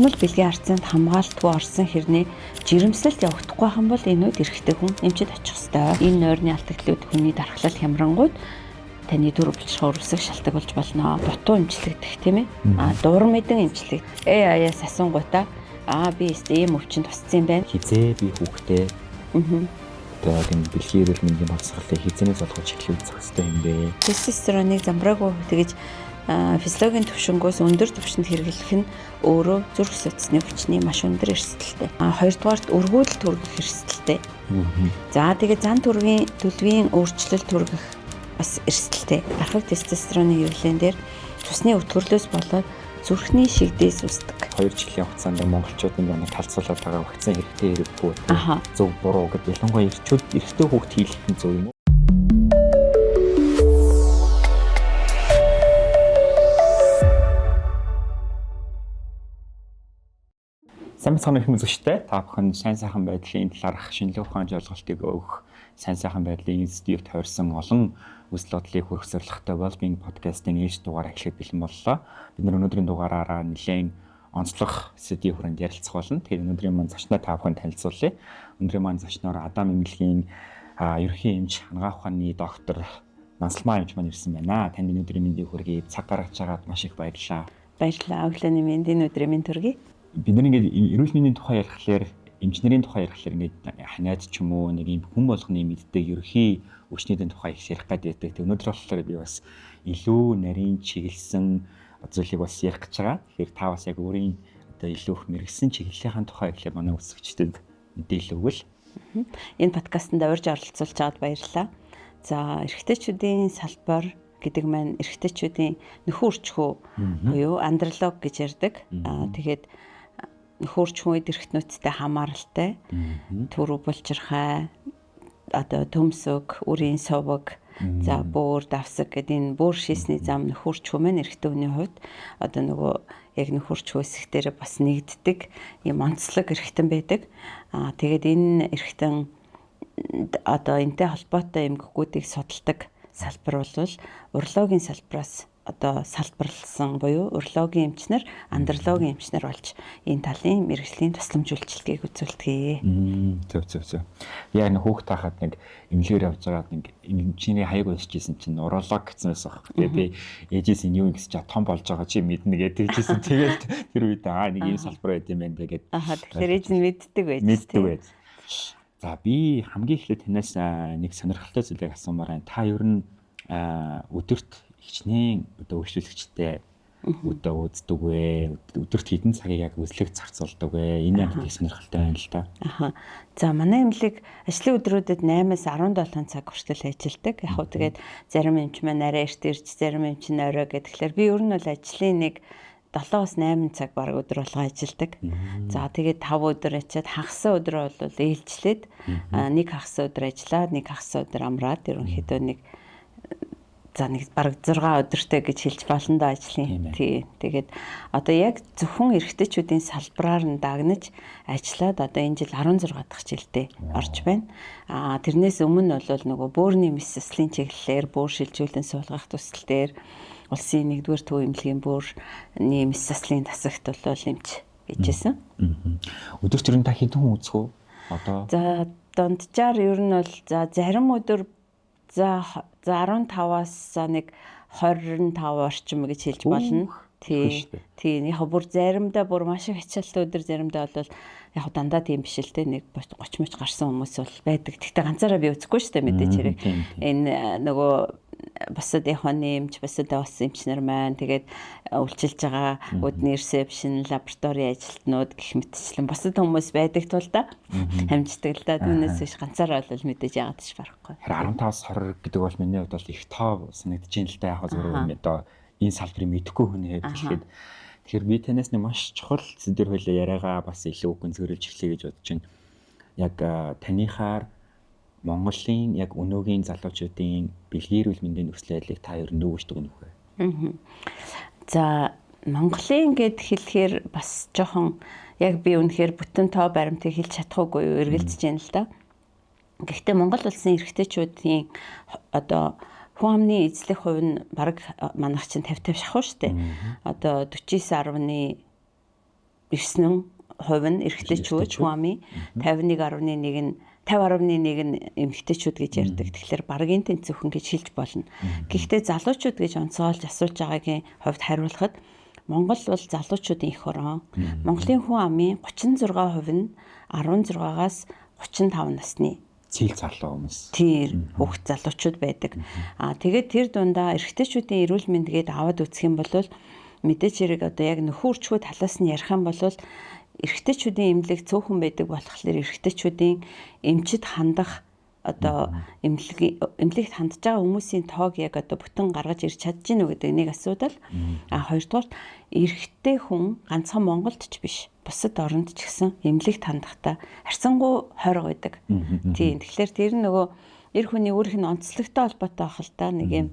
Тогтмол бэлгийн харьцаанд хамгаалтгүй орсон хэрнээ жирэмслэлт явагдахгүй байх юм бол энэ үед эрэгтэй хүн эмчид очих ёстой. Энэ нойрны алдагдлууд хүний дархлал хямрангууд таны төр булчирхай өрөвсөх шалтгаан болж болно. Дутуу эмчлэгдэх, тийм ээ. Дур мэдэн эмчлэг. Аяас асуунгуудаа би ийм өвчин тусцсан юм байна. Хизээ би хүүхдээ. Одоо яг энэ бэлгийн эрүүл мэндийн боловсролыг хизээнээс олгож эхлэх зохистой юм бэ? Тестостероныг замбраагүй тэгэж физиологийн түвшингөөс өндөр түвшинд хэрэглэх нь өөрөө зүрх судасны хүчний маш өндөр эрсдэлтэй. Хоёрдугаарт өргүүдэл төргөх эрсдэлтэй. За тэгээ зан төргийн төлөвийн өөрчлөлт төргөх бас эрсдэлтэй. Архаг тестостероны хэвлэн дээр цусны өтгөрлөөс болоод зүрхний шигдээс үүсдэг. 2 жилийн хугацаанд монголчууд нэг талцуулаад байгаа вакцин хэрэгтэй хэрэггүй, зөв буруу гэдэг, ялангуяа эрчүүд эрэгтэй хүүхд хийлгэх нь зөв юм уу? Сайн байцгаана уу хүмүүстээ. Та бүхэн сайн сайхан байдлын талаарх шинэлэг ухааны ойлголтыг өгөх сайн сайхан байдлын институт тойрсон олон үзэл бодлыг хүргэх зорилготой Wellbeing podcast-ын ээлж дугаар эхлэхэд бэлэн боллоо. Бид нар өнөөдрийн дугаараараа нэлээн онцлог сэдвийн хүрээнд ярилцах болно. Тэгэхээр өнөөдрийн маань зочноо та бүхэнд танилцуулъя. Өнөөдрийн маань зочноор Адам эмнэлгийн ерөнхий эмч, анагаах ухааны доктор Нансалмаа эмч маань ирсэн байна. Танд өнөөдрийн мэндийг хүргэе. Цаг гаргаж байгаад маш их баярлалаа. Баярлалаа. Өглөөний мэнд, энэ өдрийн мэнд хүргэе. Бид нар ингээд эрүүл мэндийн тухай ярихлаар, эмчнэрийн тухай ярихлаар ингээд ханиад ч юм уу нэг юм хүн болгоны мэддэг ерөнхий өвчнүүдийн тухай их ярих гээд байдаг. Тэг өнөөдөр болохоор би бас илүү нарийн чиглэсэн зүйлийг бас ярих гэж байгаа. Тэгэхээр та бас яг өөрийн одоо илүү их мэргэсэн чиглэлийнхэн тухай эхлээд манай үзэгчдэд мэдээлэл өгвөл. Энэ подкастэнд урьж оролцуулж байгаад баярлалаа. За, эрэгтэйчүүдийн салбар гэдэг маань эрэгтэйчүүдийн нөхөн үрчхүү буюу андролог гэж ярьдаг. Тэгээд нөхөн үрчхүүн үед эргэтнүүдтэй хамааралтай төрөв булчирхай, одоо төмсөг, үрийн суваг, за бөөр, давсаг гэдэг энэ бөөр шийсний зам нөхөн үрчхүү маань эрэгтэй хүний хувьд одоо нөгөө яг нөхөн үрчхүү хэсэгтэр бас нэгддэг юм онцлог эргэтэн байдаг. Тэгээд энэ эргэтэн одоо энтэй холбоотой эмгэгүүдийг судалдаг салбар бол урологийн салбараас одоо салбарласан буюу урологийн эмчнэр, андрологийн эмчнэр болж энэ талын мэргэжлийн тусламж үйлчилгээг үзүүлдэг. Зөв зөв зөв. Яг нэг хүүхд тахад нэг эмнэлгээр явж байгаад нэг эмчний хаяг уншижсэн чинь уролог гэсэн байсан байхгүй. Тэгээ би ээжээс энэ юу гэсэн чинь том болж байгаа чи мэднэ гэдэг хэлжсэн. Тэгэл тэр үед нэг ийм салбар байд юм байна гэдэг. Тэгэхээр ээж нь мэддэг байж. Мэддэг байж. За би хамгийн эхлээд танаас нэг сонирхолтой зүйлийг асуумаар байна. Та ер нь өдөрт хичнээн одоо үйлчлүүлэгчтэй өдөө үздэг вэ? Өдөрт хэдэн цагийг яг үзлэг зарцуулдаг вэ? Энэ яг их сонирхолтой байна л да. За манай эмнэлэг ажлын өдрүүдэд 8-аас 17 цаг хүртэл ажилладаг. Яг хөө тэгээд зарим эмч маань арай эрт ирж, зарим эмч нь орой гэх. Тэгэхээр би ер нь бол ажлын нэг 7-оос 8 цаг бараг өдөр болгоо ажилладаг. За тэгээд 5 өдөр ачаад хагас өдөр бол ээлжлээд нэг хагас өдөр ажиллаад, нэг хагас өдөр амраад ерөнхийдөө нэг за нэг бараг 6 өдөртэй гэж хэлж болно да ажлын. Тий. Тэгээд одоо яг зөвхөн эрэгтэйчүүдийн салбараар нь дагнаж ажиллаад одоо энэ жил 16 дахь жилдээ орж байна. Тэрнээс өмнө бол нөгөө бөөрийн мэс заслын чиглэлээр бөөр шилжүүлэн суулгах төсөл дээр улсын 1-р төв эмнэлгийн бөөрийн мэс заслын тасагт бол эмч гэжсэн. Өдөрт ер нь та хэдэн хүн үзэх үү? Одоо за дунджаар ер нь бол за зарим өдөр за 15-аас нэг 25 орчим гэж хэлж болно. Тий. Тий. Яг бүр заримдаа бүр маш их ачаалттай өдөр заримдаа бол яг дандаа тийм биш л те нэг 30 мөч гарсан хүмүүс бол байдаг. Гэхдээ ганцаараа би үзэхгүй шүү дээ мэдээж хэрэг. Энэ нөгөө бусад яханы эмч, бусад бас эмчнэр маань тэгээд үйлчилж байгаа үдний ресепшн, лаборатори ажилтнууд гэх мэтчлэн бусад хүмүүс байдаг тул да хамждаг л да. Түүнээс биш ганцаараа бол мэдээж яагаад ч барахгүй. Харин 15-аас 20 гэдэг бол миний хувьд бол их тоо санагдаж байна л да. Яг зөвхөн одоо энэ салбарыг мэдэхгүй хүний хувьд хэлэхэд тэгэхээр би танаас нэг маш чухал сэдвэр хойлоо яриагаа бас илүү гүнзгийрүүлж эхлэе гэж бодож байна. Яг таныхаар Монголын яг өнөөгийн залуучуудын бэлгийн эрүүл мэндийн нөхцөл байдлыг та ер нь юу гэж дүгнэх вэ? За Монголын гэд хэлэхээр бас жоохон яг би үнэхээр бүтэн тоо баримтыг хэлж чадахгүй юу эргэлзэж байна л да. Гэхдээ Монгол улсын эрэгтэйчүүдийн одоо хүн амны эзлэх хувь нь бараг манайх чинь 50-50 шахуу штэ. Одоо 49.7 9% нь эрэгтэйчүүд хүн амын 51.1 нь 50.1 нь эмэгтэйчүүд гэж ярьдаг. Тэгэхээр баргийн тэнцвэрхэн гэж хэлж болно. Гэхдээ залуучууд гэж онцгойлж асууж байгаагийн хувьд хариулахад Монгол бол залуучуудын эх орон. Монголын хүн амын 36% нь 16-аас 35 насны цэл залуу хүмүүс. Тэр хүүхд залуучууд байдаг. Аа тэгээд тэр дундаа эрэгтэйчүүдийн эрүүл мэнд гээд аваад үзэх юм бол мэдээж хэрэг одоо яг нөхөн үрчхүү талаас нь ярих юм бол эрэгтэйчүүдийн эмнэлэг цөөхөн байдаг болохоор эрэгтэйчүүдийн эмчит хандах одоо эмнэлэгт хандж байгаа хүмүүсийн тоог яг одоо бүтэн гаргаж ирч чадж гинүү гэдэг нэг асуудал. А хоёрдугаар эрэгтэй хүн ганцхан Монголд ч биш бусад оронд ч гэсэн эмнэлэгт хандахдаа харьцангуй хойрог байдаг. Тийм. Тэгэхээр тэр нь нөгөө эр хүний өөрийнх нь онцлогтой холбоотой байх л та нэг юм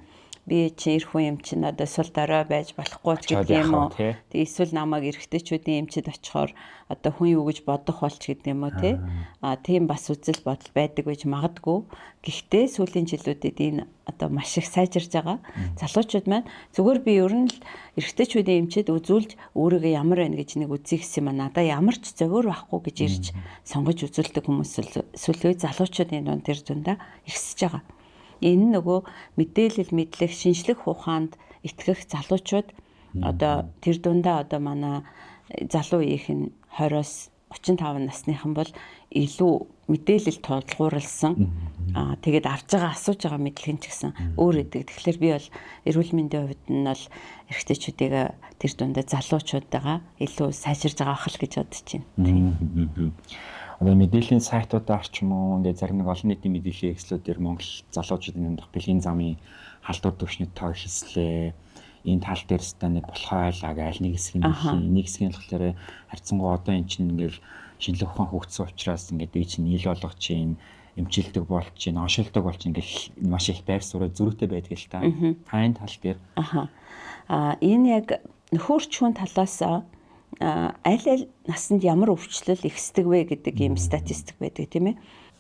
би чи эр хүн юм чинь одоо сул дорой байж болохгүй ч гэдэг юм уу. Тэг эсвэл намайг эрэгтэйчүүдийн эмчид очихоор одоо хүн юу гэж бодох болч гэдэг юм уу тий. А тийм бас үзэл бодол байдаг гэж магадгүй. Гэхдээ сүүлийн жилүүдэд энэ одоо маш их сайжирж байгаа. Залуучууд маань зүгээр би ер нь л эрэгтэйчүүдийн эмчид үзүүлж өөрийгөө ямар байна гэж нэг үзье гэсэн юм а надаа ямар ч зовөр байхгүй гэж ирж сонгож үзүүлдэг хүмүүс сүүлийн залуучуудын дунд тэр дундаа ихсэж байгаа. Энэ нөгөө мэдээлэл мэдлэг шинжлэх ухаанд итгэх залуучууд одоо тэр дундаа одоо манай залуу үеийнх нь 20-оос 35 насныхан бол илүү мэдээлэл тулгуурласан. Аа тэгээд авч байгаа асууж байгаа мэдлэг нь ч гэсэн өөр өгдөг. Тэгэхээр би бол эрүүл мэндийн хувьд нь бол эрэгтэйчүүдийг тэр дундаа залуучуудаа илүү сайжирж байгаа хэл гэж бодож байна. Одоо мэдээллийн сайтуудаар ч юм уу ингээд зарим нэг олон нийтийн мэдээллийн экслүүдээр Монгол залуучуудын дундах бэлгийн замын халдвар түвшний тоо ихслээ. Энэ тал дээр өстой нэг болохоо байлаа гээл нэг хэсэг нь нэг хэсэг нь болохоор харьцангуй одоо эн чинь ингээд шинжлэх ухаан хөгжсөн учраас ингээд би чинь ил болгож чинь эмчилдэг болж чинь оншилдог болж ингээд маш их байр суурь зөрүүтэй байдаг л та. Та энэ тал дээр аа энэ яг нөхөрчхүүн талаас аль аль насанд ямар өвчлөл ихсдэг вэ гэдэг ийм статистик байдаг тийм ээ.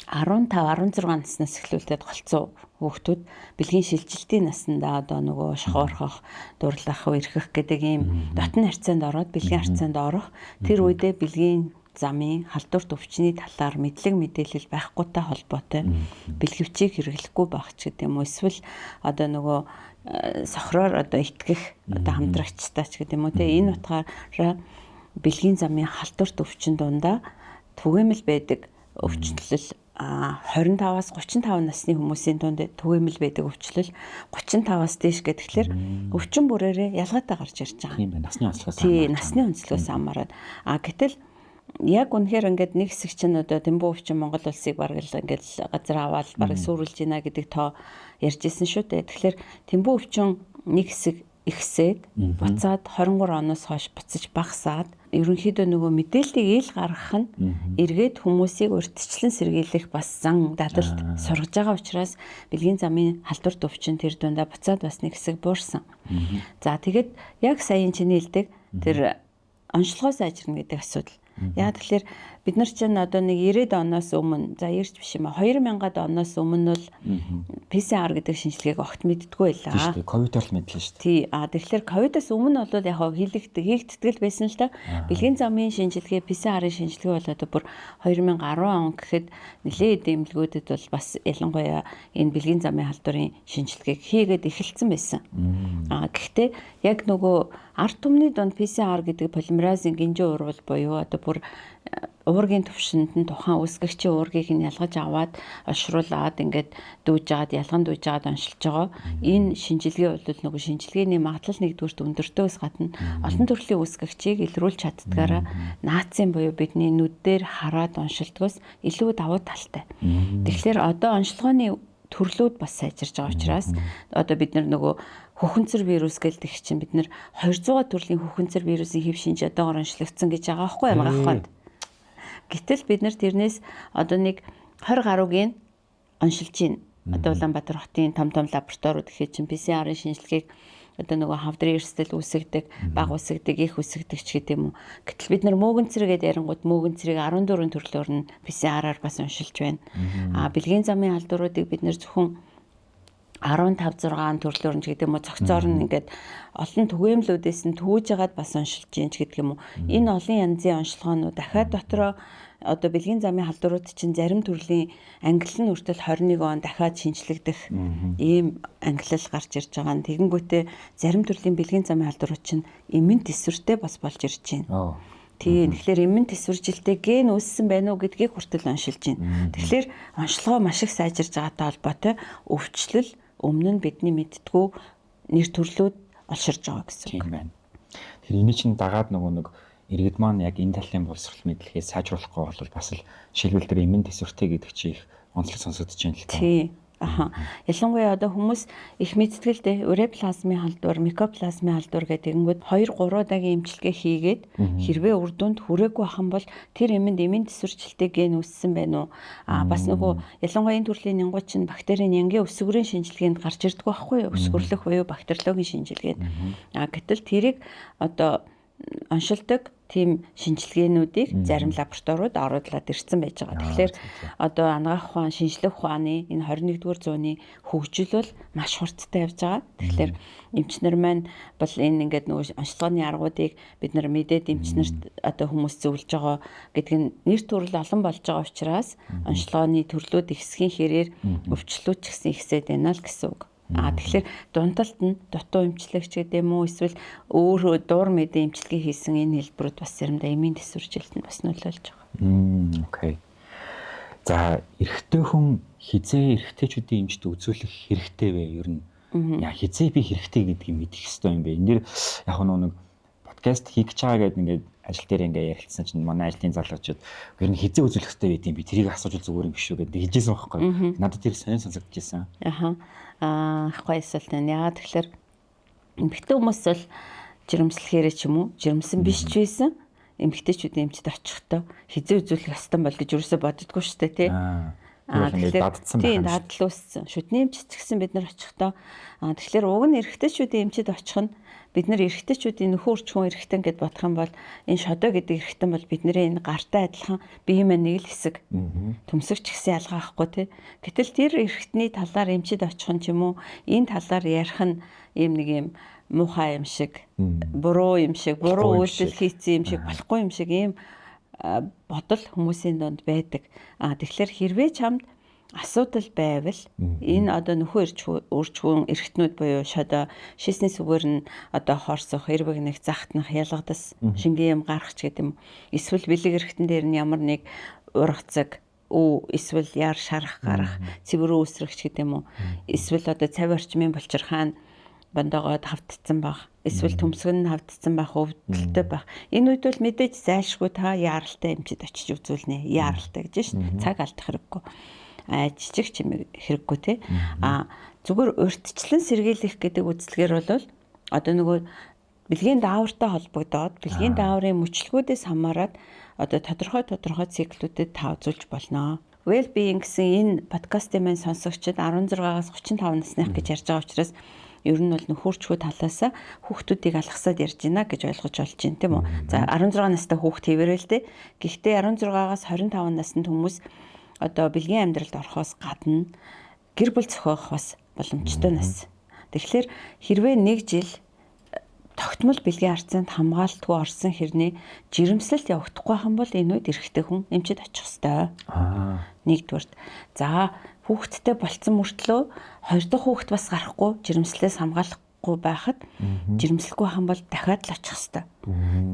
15 16 наснаас эхлүүлээд голцоо хүүхдүүд бэлгийн шилжилтийн наснда одоо нөгөө шохоорхох, дурлах, үерхэх гэдэг ийм дотн харьцаанд ороод бэлгийн харьцаанд орох тэр үедээ бэлгийн замын халдварт өвчний талаар мэдлэг мэдээлэл байхгүйтэй холбоотой бэлгэвчийг хэрэглэхгүй байх ч гэдэг юм уу эсвэл одоо нөгөө сохроор одоо итгэх одоо хамтрагчтай ч гэдэг юм уу те энэ утгаараа бэлгийн замын халдварт өвчин дундаа түгээмэл байдаг өвчлөл 25-аас 35 насны хүмүүсийн дунд түгээмэл байдаг өвчлөл 35-аас дээш гэхээр өвчин бүрээрээ ялгаатай гарч ирж байгаа. Тийм байна. Насны онцлогоос хамаарат. Тийм, насны онцлогоос хамаарат. А гэтэл яг үнэхээр ингээд нэг хэсэг чинь одоо Тэмбүү өвчин Монгол улсыг бараг л ингээд газар аваад бараг сүрүүлж гинэ гэдэг тоо ярьж исэн шүү дээ. Тэгэхээр Тэмбүү өвчин нэг хэсэг ихсээд буцаад 23 оноос хойш буцаж багасаад ерөнхийдөө нөгөө мэдээллийг ил гаргах нь эргээд хүмүүсийг урьдчилан сэргийлэх бас зан дадалд сургаж байгаа учраас бэлгийн замын халдварт өвчин тэр дундаа буцаад бас нэг хэсэг буурсан. За тэгэд яг саяын чиний хэлдэг тэр онцлогоо сайжирна гэдэг асуудал. Яг тэгэхээр бид нар чинь одоо нэг 90-ад оноос өмнө за 90 биш юм а 2000-ад оноос өмнө бол PCR гэдэг шинжилгээг огт мэддэггүй байлаа. Тийм шүү дээ. Ковидоор л мэдлээ шүү дээ. Тий. А тэгэхээр ковидоос өмнө бол яг хийлэгдэг, хийгддэг байсан л та. Бэлгийн замын шинжилгээ, PCR-ын шинжилгээ бол одоо бүр 2010 он гэхэд нэлээд эмнэлгүүдэд бол бас ялангуяа энэ бэлгийн замын халдварын шинжилгээг хийгээд эхэлсэн байсан. А гэхдээ яг нөгөө ард түмний дунд PCR гэдэг полимеразын гинжин урвал буюу одоо бүр уургийн төвшөнд нь тухайн үүсгэгчийн уургийг нь ялгаж аваад олшруулад ингээд дүүж жаад ялган дүүж жаад оншилж байгаа. Энэ шинжилгээ бол нөгөө шинжилгээний магадлал нэгдүгüрт өндөртөөс гадна олон төрлийн үүсгэгчийг илрүүлж чаддгаараа наацын буюу бидний нүдээр хараад оншилдгоос илүү давуу талтай. Тэгэхээр одоо оншилгооны төрлүүд бас сайжирж байгаа учраас одоо бид нар нөгөө хөхөнцөр вирус гэлдэг чинь бид нар 200 төрлийн хөхөнцөр вирусын хэв шинж одоогор онцлогдсон гэж байгаа байхгүй юу ухаанд. Гэтэл бид нар тэрнээс одоо нэг 20 гаруйг нь оншилж байна. Одоо Улаанбаатар хотын том том лабораториуд гэхэд чинь PCR-ын шинжилгээг одоо нөгөө хавдрын эрсдэл үүсгдэг, баг үүсгдэг, их үүсгдэг ч гэдэг юм уу. Гэтэл бид нар мөөгөн цэргээд ярингууд мөөгөн цэрийг 14 төрлөөр нь PCR-аар бас уншилж байна. А бэлгийн замын халдваруудыг бид нар зөвхөн 15 6 төрлөөр нь ч гэдэг юм уу, цогцоор нь ингээд олон түгээмлүүдээс нь түүж хагаад бас оншилж гин ч гэдэг юм уу. Энэ олон янзын оншилгоонууд дахиад дотроо одоо бэлгийн замын халдварууд чинь зарим төрлийн ангилал нь хүртэл 21 он дахиад шинжлэгдэх ийм ангилал гарч ирж байгаа нь. Тэгэнгүүтээ зарим төрлийн бэлгийн замын халдварууд чинь эмэн тэсвэртэй бас болж ирж байна. Тийм. Тэгэхээр эмэн тэсвэржилтэй ген үүссэн байна уу гэдгийг хүртэл оншилж байна. Тэгэхээр оншилгоо маш их сайжирж байгаатай холбоотой өвчлөл өмнө нь бидний мэддгүү нэр төрлүүд олширж байгаа гэсэн үг. Тийм байна. Тэгэхээр энэ чинь дагаад нөгөө нэг иргэд маань яг энэ талын боловсрол мэдлэгээ сайжруулахгүй бол бас л шилбэл дээр эмэн тэсвэртэй гэдэг чи их онцлог сонсогдож байна л та. Тийм. Аха. Ялангуяа одоо хүмүүс их мэдтгэл дээ. Уреаплазмын халдвар, микоплазмын халдвар гэдэг ингэнгүүт 2 3 удаагийн эмчилгээ хийгээд хэрвээ үр дүнд хүрээгүй байх юм бол тэр эмэнд эмийн тэсвэрчлэлтэй ген үүссэн байна уу? Аа бас нөгөө ялангуяа энэ төрлийн нянгуй чинь бактерийн нянгийн өсгөрийн шинжилгээнд гарч ирдэг байхгүй юу? Өсгөрлөх буюу бактериологийн шинжилгээнд. Аа гэтэл тэрийг одоо оншилдог тийм шинжилгээнүүдийг зарим лабораториуд оруулаад ирсэн байж байгаа. Тэгэхээр одоо анагаах ухаан, шинжлэх ухааны энэ 21-р зууны хөгжил бол маш хурдтай явж байгаа. Тэгэхээр эмчнэр маань бол энэ ингээд нөгөө онцлогооны аргуудыг бид нар мэдээд эмчнэрт одоо хүмүүс зөвлөж байгаа гэдэг нь нэр төрөл олон болж байгаа учраас онцлогооны төрлүүд ихсхийн хэрээр өвчлүүд ч гэсэн ихсээд байна л гэсэн үг. А тэгэхээр дунталт нь дутуу эмчлэгч гэдэг юм уу эсвэл өөрөө дуур мэдээ эмчилгээ хийсэн энэ хэлбэрүүд бас заримдаа эмийн тэсвэржилтэнд бас нөлөөлж байгаа. Окей. За, эрэгтэй хүн хизээ эрэгтэйчүүдийн эмчд үзүүлэх хэрэгтэй вэ? Ер нь яа хизээ би хэрэгтэй гэдгийг мэдэх ёстой юм бэ? Энэ дэр яг нэг подкаст хийх гэж байгаа гэдэг ингээд ажил дээр ингээ ярилцсан чинь манай ажлын залуучууд ер нь хизээ үзүүлэх хэрэгтэй байт юм би тэрийг асууж зүгээр юм биш үү гэдэг хэлжсэн байхгүй. Надад тэр сонин сонсогдчихсэн. Аха. Аа, гоё асуулт байна. Яагаад тэгэхээр эмэгтэй хүмүүс бол жирэмслэхээрээ ч юм уу, жирэмсэн биш ч байсан эмэгтэйчүүдийн эмчд очихдоо хизээ үзүүлэх ёстой бол гэж юусоо боддгоо шүү дээ, тий. Аа, тэгэхээр дадсан байх. Тийм, дадал үүссэн. Шүдний эмчд ч гэсэн бид нар очихдоо тэгэхээр уг нь эрэгтэйчүүдийн эмчд очих нь бид нар эрэгтэйчүүдийн нөхөн үрчхүн эрэгтэн гэд бодох юм бол энэ шодоо гэдэг эрэгтэн бол бидний энэ гартай адилхан бие маань нэг л хэсэг. Төмсөгч гэсэн ялгаа ахгүй тий. Гэтэл тэр эрэгтний талаар эмчид очих нь ч юм уу энэ талаар ярих нь ийм нэг юм муухай юм шиг, буруу юм шиг, буруу үйлдэл хийцэн юм шиг, болохгүй юм шиг ийм бодол хүмүүсийн дунд байдаг. А тэгэхээр хэрвээ чамд асуудал байвал энэ одоо нөхөн үрчгүүн эргэтнүүд буюу шодоо шисний сүгээр нь одоо хорсох, эрвэг нэг захтнах, ялгадас, шингэн юм гарах ч гэдэг юм. Эсвэл бэлэг эргэтэн дээр нь ямар нэг ургацаг үү эсвэл яар шарах гарах, цэвэр үүсрэх ч гэдэг юм уу. Эсвэл одоо цав орчмын булчирхаан бондоогоод хавтцсан байх. Эсвэл төмсгөн нь хавтцсан байх, өвдөлттэй байх. Энэ үед бол мэдээж зайлшгүй та яаралтай эмчид очиж үзүүлнэ. Яаралтай гэж шин цаг алдах хэрэггүй. Жижиг чимээ хэрэггүй те. А зүгээр урьдчилан сэргийлэх гэдэг үзлэгээр бол одоо нөгөө бэлгийн даавартай холбогдоод бэлгийн дааврын мөчлгүүдээс хамаарат одоо тодорхой циклүүдэд та үзүүлж болно. Well being гэсэн энэ подкастын маань сонсогчид 16-аас 35 насных гэж ярьж байгаа учраас ер нь бол нөхөрчхүү талаас хүүхдүүдийг алгасаад ярьж байна гэж ойлгож болж байна тийм үү. За 16 настай хүүхд хэвээрээ л дээ. Гэхдээ 16-аас 25 наснд хүмүүс одоо бэлгийн амьдралд орохоос гадна гэр бүл зохиох бас боломжтой нас. Тэгэхээр хэрвээ нэг жил тогтмол бэлгийн арцанд хамгаалтгүй орсон хэрнээ жирэмслэлт явагдахгүй хам бол энэ үед эрэгтэй хүн эмчид очих ёстой. Нэгдүгээрт. За хүүхэдтэй болцсон мөртлөө хоёр дахь хүүхэд бас гарахгүй жирэмслээс хамгаалахгүй байхад жирэмслэхгүй хам бол дахиад л очих ёстой.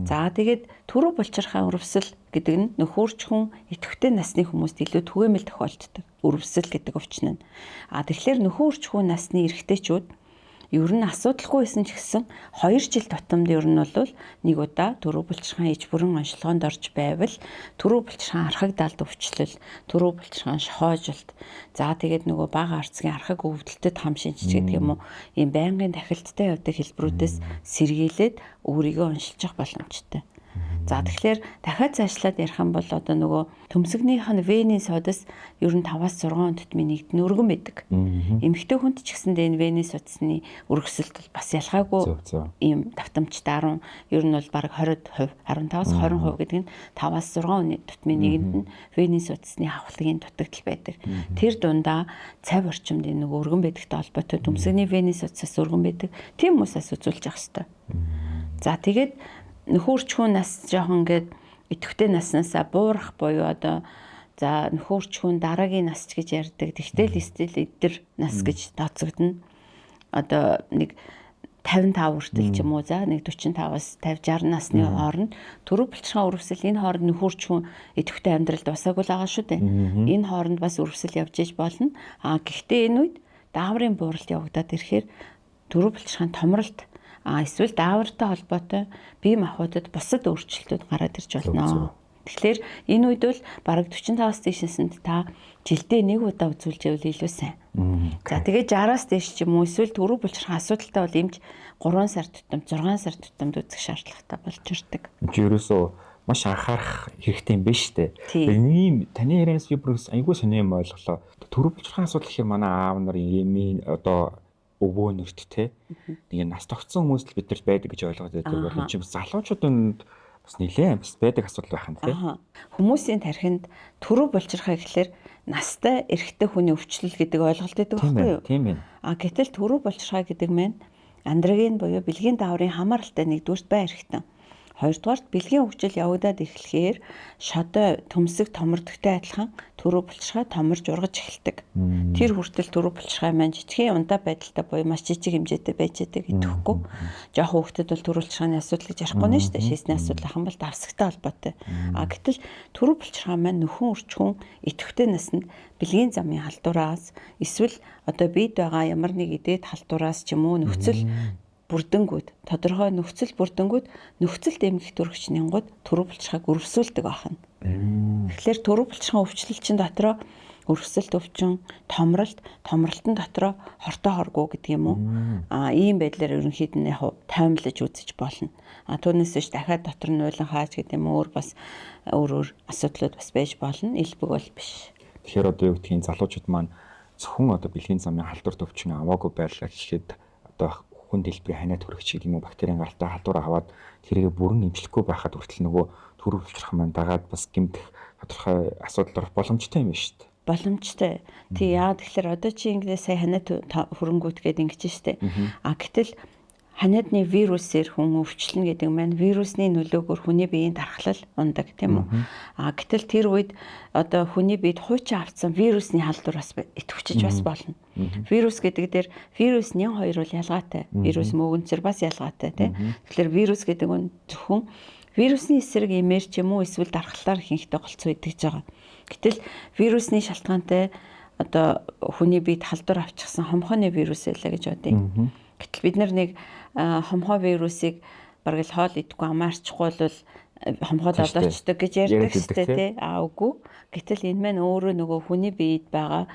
За тэгээд түрүү булчирхай өрөвсөл гэдэг нь нөхөрч хүн идэвхтэй насны хүмүүст илүү түгээмэл тохиолддог. Өрөвсөл гэдэг өвчин нь. А тэгэхээр нөхөрч хүн насны эрэгтэйчүүд ер нь асуудалгүй байсан ч гэсэн 2 жил тутамд ер нь бол нэг удаа түрүү булчирхаан иж бүрэн онцлогоонд орж байвал түрүү булчирхаан архаг далд өвчлөл, түрүү булчирхаан шохоожилт, за тэгээд нөгөө бага арцгийн архаг өвдөлтөд хам шинжиж гэдэг юм уу, ийм байнгын тахилттай явдаг хэлбэрүүдээс сэргийлээд өөрийгөө оншилчих боломжтой. За тэгэхээр дахиад цаашлаад ярих юм бол одоо нөгөө төмсгнийх нь вений судас ер нь 5-аас 6 тутмын нэгд нь өргөн байдаг. Эмэгтэй хүнд ч гэсэндээ энэ вений судасны өргөсөлт бол бас ялгаагүй ийм давтамжтай 10 ер нь бол бараг 20%, 15-аас 20% гэдэг нь 5-аас 6 тутмын нэгэнд нь вений судасны хавхлагын дутагдал байдаг. Тэр дундаа цав орчимд энэ нөгөө өргөн байдагтай холбоотой төмсгний вений судасаас өргөн байдаг. Тийм хүмүүс бас үзүүлж явах хэрэгтэй. За тэгээд нөхөрчхүүн нас жоохон ингээд идэвхтэй наснаасаа буурах буюу одоо за нөхөрчхүүн дараагийн нас ч гэж ярьдаг. Тэгтэл стил эдэр нас гэж тооцогдно. Одоо нэг 55 хүртэл ч юм уу за нэг 45-аас 50 60 насны хооронд төрөв булчирхайн өрөвсөл энэ хооронд нөхөрчхүүн идэвхтэй амьдрал дуусаагүй л байгаа шүү дээ. Энэ хооронд бас өрөвсөл явж иж болно. А гэхдээ энэ үед дааврын бууралт явагдаад ирэхээр төрөв булчирхайн томролт эсвэл даавартай холбоотой бие махбодод бусад өөрчлөлтүүд гараад ирж болно. Тэгэхээр энэ үед бол бараг 45-аас дээшээсэнд та жилдээ нэг удаа үзүүлж байвал илүү сайн. За тэгээд 60-аас дээш ч юм уу эсвэл төрөв булчирхайн асуудалтай бол эмч 3 сар тутамд 6 сар тутамд үзэх шаардлагатай болж ирдэг. Энд чи ерөөсөө маш анхаарах хэрэгтэй юм биш үү? Энэ таны ярианаас би бүр айгүй сони юм ойлголоо. Төрөв булчирхайн асуудал гэхээр манай аав нар эмийн одоо өвөө нөрт те нэг нас тогтсон хүмүүс л бид нар байдаг гэж ойлгоод байдаг бол энэ чинь залуучуудад бас нэлээд бас байдаг асуудал байх юм тий. Хүмүүсийн тархинд төрөв булчирхай гэхлээр настай эрэгтэй хүний өвчлөл гэдэг ойлголт байдаг байхгүй юу? Тийм ээ. А гэтэл төрөв булчирхай гэдэг маань андроген буюу бэлгийн дааврын хамааралтай нэгдүгüрт бай эрхтэн. Хоёрдугаарт бэлгийн хөгжил явагдаад эхлэхээр шодой төмсөг томордогтой адилхан төрөв булчирхай томорж ургаж эхэлдэг. Тэр хүртэл төрөв булчирхай маань жижигхэн ундаа байдалтай буюу маш жижиг хэмжээтэй байж байдаг идэхгүй. Жохон хүүхдэд бол төрөв булчирхайны асуудал гэж ярихгүй нэ шүү дээ. Шээсний асуудал ахын бол давсагтай холбоотой. А гэтэл төрөв булчирхай маань нөхөн үрчхүн идэвхтэй насанд бэлгийн замын халдвараас эсвэл одоо бид байгаа ямар нэг идэт халдвараас ч юм уу нөхцөл бүрдэнгүүд тодорхой нөхцөл бүрдэнгүүд нөхцөлд эмгэх төрөгчнийгүүд төрөв булчирхайг өрөвсүүлдэг байна. Тэгэхээр төрөв булчирхайн өвчлөл чинь дотроо өрөвсөлт өвчин, томролт, томролтон дотроо хортой хоргоо гэдэг юм уу? Аа ийм байдлаар ерөнхийд нь яг тоймлож үзэж болно. А түүнээс биш дахиад дотор нь уйлан хааж гэдэг юм өөр бас өөр өөр асуудлууд бас байж болно. Илбэг бол биш. Тэгэхээр одоо юу гэдгийг залуучууд маань зөвхөн одоо бэлгийн замын халдвар төвчин аваагүй байлаа гэхэд одоо хүн дэлбэрийн ханиа төрөгч гэдэг юм уу бактерийн гаралтай халдвар аваад тэрийг бүрэн эмчлэхгүй байхад хүртэл нөгөө төрөв булчирхай маань дагаад бас гэмтэх тодорхой асуудал орох боломжтой юм байна шүү дээ. Боломжтой. Тий яа тэгэхээр одоо чи ингээд сая ханиа хөрөнгөт гээд ингэж штэ. А гэтэл ханиадны вирусээр хүн өвчлөнө гэдэг маань вирусны нөлөөгөөр хүний биеийн дархлал ундаг тийм үү. А гэтэл тэр үед одоо хүний биед хуучин авцсан вирусны халдвар бас идэвхжиж бас болно. Вирус гэдэг дээр вирус нэн хоёр бол ялгаатай. Вирус мөгөнцөр бас ялгаатай тийм. Тэгэхээр вирус гэдэг нь зөвхөн вирусны эсрэг эмээр ч юм уу эсвэл дархлалаар ихэнхдээ голцоо идэгж байгаа. Гэтэл вирусны шалтгаантай одоо хүний биед халдвар авчихсан хомхооны вирус байлаа гэж бодъё. Гэтэл бид нар нэг хомхоо вирусыг бараг л хоол идэхгүй амаарчихгүй бол хомхоод олоочдөг гэж ярьдаг шүү дээ тий. А үгүй. Гэтэл энэ маань өөрөө нөгөө хүний биед байгаа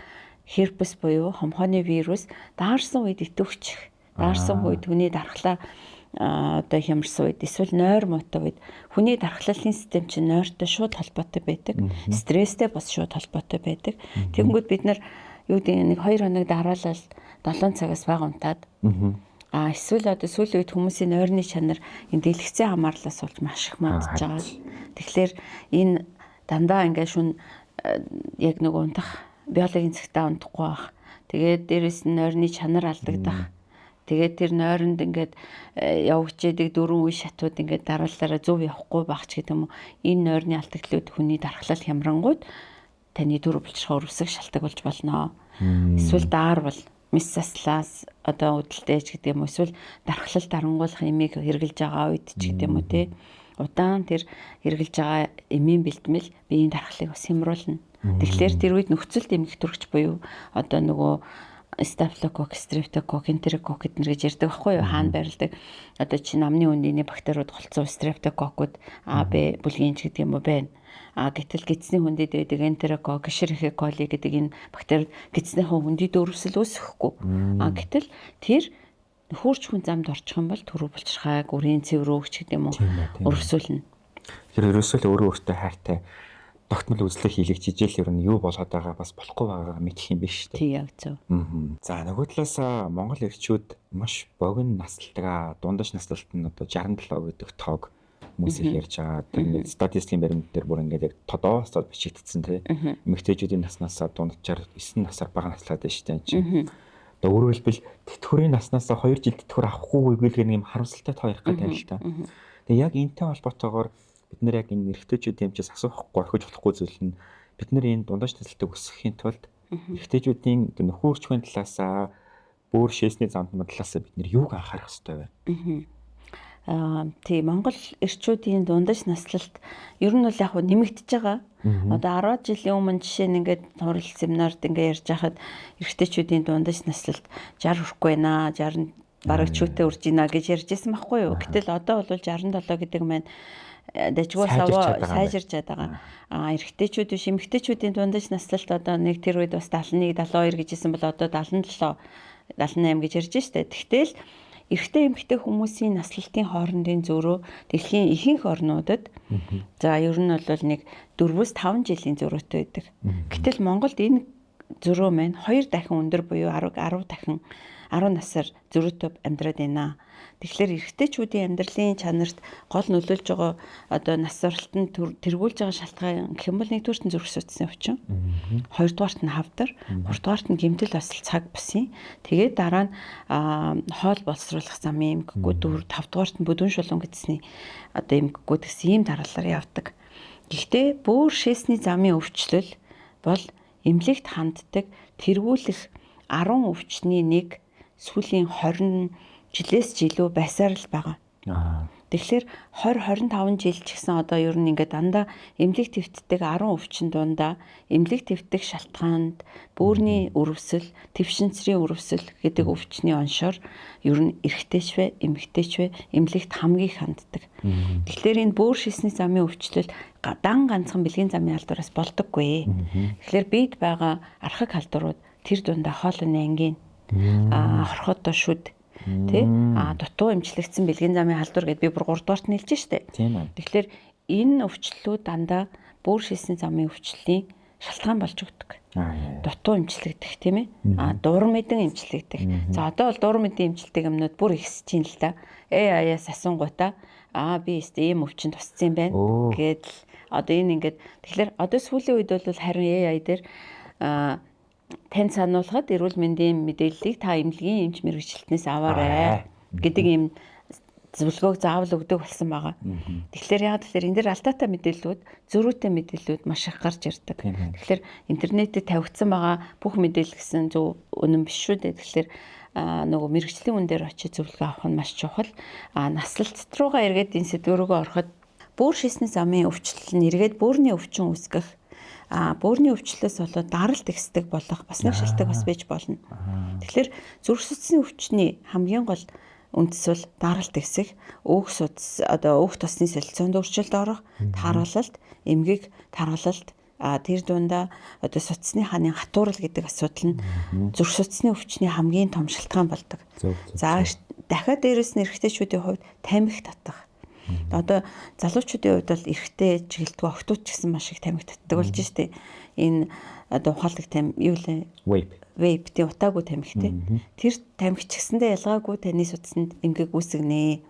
херпес буюу хомхооны вирус даарсан үед идэвхчих. Даарсан үед хүний дархлаа одоо хямарсан үед эсвэл нойр муутай үед хүний дархлалын систем чинь нойртой шууд холбоотой байдаг. Стресстэй бас шууд холбоотой байдаг. Тэгэнгүүт бид нар юу гэдэг нэг 2 хоног дараалал 7 цагаас бага унтаад а эсвэл одоо сүүлийн үед хүмүүсийн нойрны чанар энэ дэлгэцэн хамаарлаас болж маш их мандж байгаа. Тэгэхээр энэ дандаа ингээд шүн яг нэг унтах биологийн цагтаа унтахгүй байх. Тэгээд дээрэс нь нойрны чанар алдагдах. Тэгээд тэр нойронд ингээд явагчээдэг дөрвөн үе шатууд ингээд дараалалаараа зөв явахгүй байх ч гэдэг юм уу. Энэ нойрны алдагдлууд хүний дархлал хямрангууд таны төрөв булчирхай өрөвсөх шалтгаан болж болно. Эсвэл даар бол мис заслаас одоо үүдэлтэй ч гэдэг юм уу эсвэл дархлал дарангуулах эмийг хэрглэж байгаа үед ч гэдэг юм уу те удаан тэр хэрглэж байгаа эмийн бэлтгэл биеийн дархлыг бас хямруулна. Тэгэхээр тэр үед нөхцөлд эмгэх төрөгч буюу одоо нөгөө стафилококк, стрептококк, энтерококк эднэр гэж ярьдаг байхгүй юу? Хаана байрладаг. Одоо чи намны үндийн бактериуд голцсон стрептококкууд А, Б бүлгийн ч гэдэг юм уу байна. А гэтэл гидсний хүндэд байдаг энтерококк, Escherichia coli гэдэг энэ бактери гидснийхээ хүндэд өрөвсөл үүсэхгүй. А гэтэл тэр нөхөрч хүн замд орчих юм бол төрөв булчирхайг, үрийн цэврөөгч гэдэг юм уу өрөвсүүлнэ. Тэгэхээр ерөөсөө л өөрөө өөртөө хайртай тогтмол үзлэг хийлэгчижэл ер нь юу болоод байгаа бас болохгүй байгаагаа мэдэх юм биш үү? Тий, яг зөв. За нөгөө талаас Монгол эрчүүд маш богино насалдаг. Дундаж наслалт нь одоо 67 гэдэг тоог хүмүүс их ярьж байгаа. Тэр ингээд статистикийн баримт дээр бүр ингээд яг тодоосоод бичигдсэн тий. Эмэгтэйчүүдийн наснаас дунджаар 9 насаар бага наслаад байна шүү дээ. Чинь. Одоо өөрөөр хэлбэл тэтгэврийн наснаас 2 жил тэтгэвэр авахгүй гэвэл нэг юм харамсалтай тоо ярих гэдэг юм л та. Тэгээ яг энэтэй холбоотойгоор бид нэр яг энэ эрэгтэйчүүдийн юмчаас асуухгүй орхиж болохгүй зүйл нь бид нэр энэ дундаж наслалтыг өсгөхийн тулд эрэгтэйчүүдийн нөхөн үрчхийн талаасаа бөөр шээсний замд талаасаа бид нэр юуг анхаарах ёстой вэ? Тий, Монгол эрчүүдийн дундаж наслалт ер нь бол яг нэмэгдэж байгаа. Одоо 10 жилийн өмнө жишээ нь ингээд хурал семинард ингээд ярьж хахад эрэгтэйчүүдийн дундаж наслалт 60 хүрэхгүй байна, 60 бараг чүүтэй үрж ийна гэж ярьж исэн байхгүй юу. Гэтэл одоо бол 67 гэдэг маань дажгүй саваа сайжирч байгаа. А эрэгтэйчүүд биш эмэгтэйчүүдийн дундаж наслалт одоо нэг тэр үед бас 71 72 гэжсэн бол одоо 77 78 гэж ярьж штэ. Тэгтэл эрэгтэй эмэгтэй хүмүүсийн наслалтын хоорондын зөрүү дэлхийн ихэнх орнуудад за ер нь бол нэг 4-5 жилийн зөрүүтэй байдаг. Гэтэл Монголд энэ зөрүү маань 2 дахин өндөр буюу 10 дахин 10 насаар зөрүүтэй амьдраад байна. Тэгэхээр эрэгтэйчүүдийн амьдралын чанарт гол нөлөөлж байгаа одоо нас баралтанд тэргүүлж байгаа шалтгаан гэх юм бол нэгдүгüрт нь зүрх судасны өвчин, хоёрдугаарт нь хавдар, гуравдугаарт нь гэмтэл осол цаг бусын. Тэгээд дараа нь хоол боловсруулах замын эмгэггүй, дөрөв тавдугаарт нь бүдүүн шулуун гэдсний одоо эмгэггүй гэсэн ийм дараалалаар явдаг. Гэхдээ бөөр шээсний замын өвчлөл бол эмнэлэгт ханддаг тэргүүлэх 10 өвчний нэг сүүлийн 20 жилээс ч илүү байсаар л байгаа. Тэгэхээр 20 25 жил ч гэсэн одоо ер нь ингээд дандаа эмнэлэг твтдэг 10 өвчин дундаа эмнэлэг твтдэх шалтгаанд бөөрийн өрөвсөл, твшинцрийн өрөвсөл гэдэг өвчний оншоор ер нь эрэгтэйч вэ, эмэгтэйч вэ эмнэлэгт хамгийн их ханддаг. Тэгэхээр энэ бөөр шисний замын өвчлөл дан ганцхан бэлгийн замын халдвараас болдоггүй. Тэгэхээр бид байгаа архаг халдварууд тэр дундаа хоолойны ангийн, хорхоодоо шүд тий дутуу эмчлэгдсэн бэлгийн замын халдвар гэдээ би бүр 3 дугаарт нэлж штэ. Тэгэхээр энэ өвчлөлүүд дандаа бөөр шилсний замын өвчлөлийн шалтгаан болж өгдөг. Дутуу эмчлэгдэх тийм ээ. Дур мэдэн эмчлэгдэх. За одоо бол дур мэдэн эмчилдэг юмнууд бүр ихсэж байна л да. Аяас асуунгуудаа би өстө ийм өвчин тусцсан юм байна гэдэл одоо энэ ингээд тэгэхээр одоо сүүлийн үед бол харин AI дээр тань сануулхад эрүүл мэндийн мэдээллийг та эмнэлгийн эмч мэргэжилтнээс аваарай гэдэг ийм зөвлөгөөг заавал өгдөг болсон байгаа. Тэгэхээр яг тэгэхээр энэ дэр алдаатай мэдээллүүд, зөрүүтэй мэдээллүүд маш их гарч ирдэг. Тэгэхээр интернетэд тавигдсан байгаа бүх мэдээлэл гэсэн зөв үнэн биш шүү дээ. Тэгэхээр нөгөө мэргэжлийн үн дээр очиж зөвлөгөө авах нь маш чухал. Наслалт руугаа эргээд энэ сэдв рүүгээ ороход бөөр шисний замын өвчлөл нь эргээд бөөрийн өвчин үүсгэх бөөрийн өвчлөлөөс болоод даралт ихсдэг болох бас нэг шалтгаан бас байж болно. Тэгэхээр зүрх судасны өвчний хамгийн гол үндэс бол даралт ихсэх, өөх судас одоо өөх тосны солилцоонд өөрчлөлт орох, таргалалт, эмгэг таргалалт, тэр дундаа одоо судасны хааны хатуурал гэдэг асуудал нь зүрх судасны өвчний хамгийн том шалтгаан болдог. За дахиад дээрэс нь эрэгтэйчүүдийн хувьд тамхи татах. Одоо залуучуудын хувьд бол эрэгтэй чиглэлтгүй охтууд ч гэсэн маш их тамхи татдаг болж штэ. Энэ одоо ухаалаг там юу лээ? Vape. Vape тий утаагүй тамхи тий. Тэр тамхи ч гэсэндээ ялгаагүй таны судаснд эмгэг үүсгэнэ.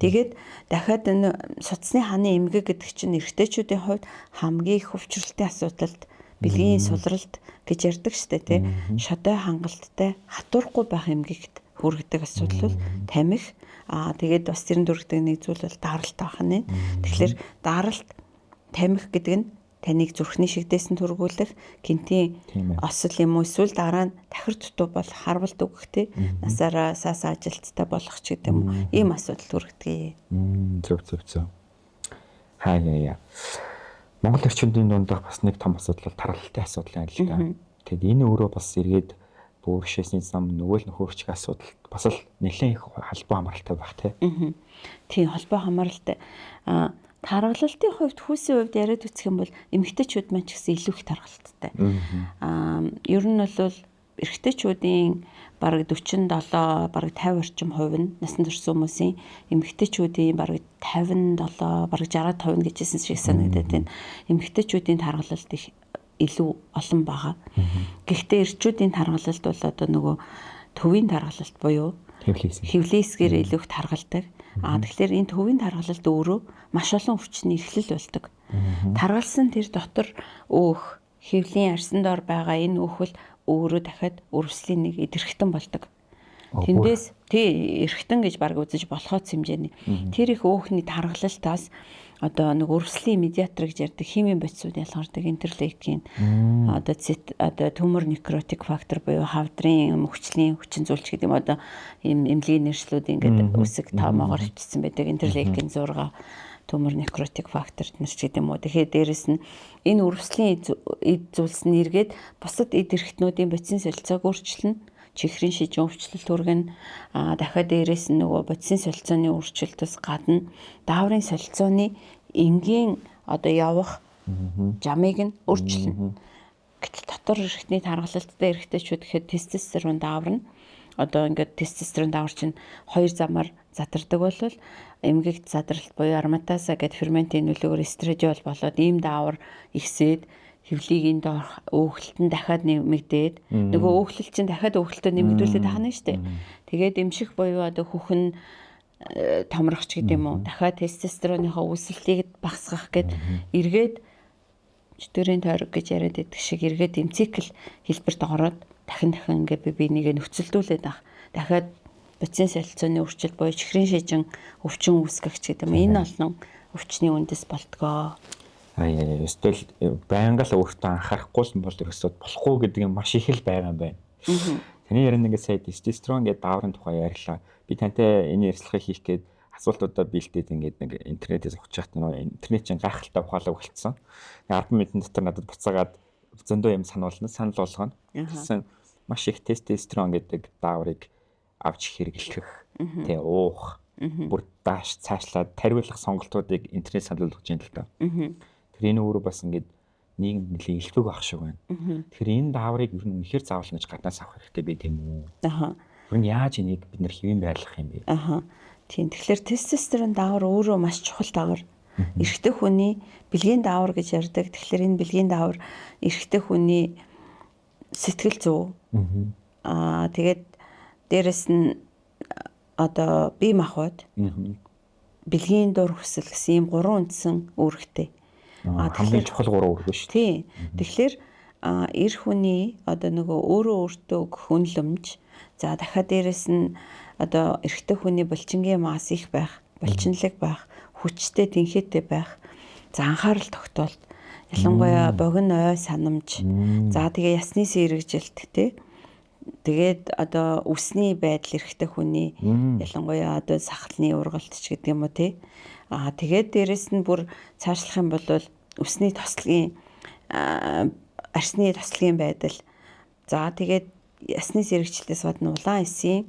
Тэгээд дахиад энэ судасны хааны эмгэг гэдэг чинь эрэгтэйчүүдийн хувьд хамгийн их өвчрөлтийн асуудалд бэлгийн сулралт гэж ярьдаг штэ тий. Шодой хангалттай хатуурахгүй байх эмгэгт хүргэдэг асуудал бол тамхи. Тэгээд бас тэрэн дүргдэг нэг зүйл бол даралт байх нь. Тэгэхээр даралт тамхи гэдэг нь таныг зүрхний шигдээсэн түргүүлэх, гинтийн осол юм уу эсвэл дараа нь тахир дутуу болох, харвалт өгөх те насаараа саасаа ажилттай болох ч гэдэг юм уу. Ийм асуудал хүргэдэг. Зөв зөв зөв. Хаа яа. Монгол эрчүүдийн дунд бас нэг том асуудал бол тархалтын асуудал юм л да. Тэгэд энэ өөрөө бас эргээд бөөр шээсний зам нөгөө л нөхөрчих асуудал бас л нэлээд их холбоо хамааралтай байх те. Тийм холбоо хамааралтай. Таргалалтын хувьд хүүсийн хувьд яриад үзэх юм бол эмэгтэйчүүд маань ч гэсэн илүү их таргалттай. Ер нь бол Эрэгтэйчүүдийн бараг 47, бараг 50 орчим хувь нь насан турш хүмүүсийн, эмэгтэйчүүдийн бараг 57, бараг 60% гэжсэн шиг санагдаад байна. Эмэгтэйчүүдийн таргалалт их илүү олон байгаа. Гэхдээ эрчүүдийн таргалалт бол одоо нөгөө төвийн таргалалт буюу хэвлийн хэсгээр илүү их таргалдаг. Тэгэхээр энэ төвийн таргалалт өөрөө маш олон өвчний эхлэл болдог. Таргалсан тэр дотор өөх хэвлийн арьсан дор байгаа энэ өөхөл өөрөө дахиад өрөвслийн нэг эд эрхтэн болдог. Тэндээс тий эрхтэн гэж баг үзэж болохоц хэмжээний. Тэр их өөхний таргалалтаас одоо нэг өрөвслийн медиатор гэж ярьдаг химийн бодисууд ялгардаг, интерлейкин, одоо цит, одоо төмөр некротик фактор буюу хавдрын мөхчлийн хүчин зүйлч гэдэг юм, одоо ийм эмнэлгийн нэршлүүд ингээд үсэг тоомоогоор хөвчсөн байдаг, интерлейкин 6, төмөр некротик фактор нэр ч гэдэг юм уу. Тэгэхээр дээрэс нь энэ өрөвслийн эд зүйлс нь эргээд бусад эд эрхтнүүдийн бодисын солилцоог өөрчилнө, чихрийн шижин өвчлөлт хүргэнэ. Дахиад дээрэс нь нөгөө бодисын солилцооны өөрчлөлтөөс гадна дааврын солилцооны энгийн одоо явах жамыг нь өөрчилнө. Гэтэл дотор эрхтний таргалалттай эрэгтэйчүүд гэхэд тестостерон даавар нь одоо ингээд тестостерон даавар чинь хоёр замаар задардаг бол эмгэгт задралт буюу ароматаза гэдэг ферментийн нөлөөгөөр эстрадиол болоод ийм даавар ихсээд хэвлийг энд доорх өөхөлт нь дахиад нэмэгдээд нөгөө өөхлөлт чинь дахиад өөхөлтөд нэмэгдүүлээд тахна шүү дээ. Тэгээд эмших буюу одоо хүүхэн томрохч гэдэг юм уу. Дахиад тестостероныхоо үүсэлтийг багасгах гээд эргээд чөтгөрийн тойрог гэж яриад байдаг шиг эргээд им цикл хэлбэрт ороод дахин дахин ингээ би бинийгээ нөхцөлдүүлээд ах. Дахиад бодисын солилцооны өөрчлөлт буюу чихрийн шижин өвчин үүсгэгч гэдэг юм. Энэ олон өвчний үндэс болтгоо. Эсвэл байнга л өөртөө анхаарахгүй л бол ерөөсөө болохгүй гэдэг юм маш их л байгаа юм байна. Таны ярианд ингээд сая тестостерон гэдэг дааврын тухай ярьлаа. Би тантай энэ ярилцлагыг хийх гээд асуултуудаа бэлдээд ингээд нэг интернетээс ухаж байхад нөгөө интернет чинь гайхалтай ухаалаг болцсон. 10 минутын дотор надад буцаагаад зөндөө юм сануулна, санал болгоно. Тэгсэн маш их тестостерон гэдэг дааврыг авч хэрэглэх, тэгээ уух, бүр дааш цаашлаад тариулах сонголтуудыг интернет санал болгож байна л да. Тэр энэ өөрөө бас ингээд нийгэмд нэлээд илтгэг байх шиг байна. Тэгэхээр энэ дааврыг ер нь үнэхээр заавал ингэж гаднаас авах хэрэгтэй бэ тийм үү? Аха. Ер нь яаж энийг бид нэр хэвийн байрлах юм бэ? Аха. Тийм. Тэгэхээр тестостерон даавар өөрөө маш чухал даавар. Эрэгтэй хүний бэлгийн даавар гэж ярьдаг. Тэгэхээр энэ бэлгийн даавар эрэгтэй хүний сэтгэл зүй. Тэгээд дээрэс нь одоо бие махбод, бэлгийн дур хүсэл гэсэн ийм гурван үндсэн үүрэгтэй. Хамгийн чухал гурван үүрэг шүү. Тийм. Тэгэхээр эр хүний одоо нөгөө өөрөө өөртөө өгөх үнэлэмж, за дахиад дээрэс нь одоо эрэгтэй хүний булчингийн мас их байх, булчинлаг байх, хүчтэй, тэнхээтэй байх, за анхаарал тогтоолт, ялангуяа богино ой санамж, за тэгээ ясны сэргэжилт тий. Тэгээд одоо үсний байдал эрэгтэй хүний ялангуяа одоо сахалны ургалт ч гэдэг юм уу тий. Тэгээд дээрэс нь бүр цаашлах юм бол үсний тослогийн арсны тослогийн байдал. За тэгээд ясны сэргэжилтээс гадна улаан эсийн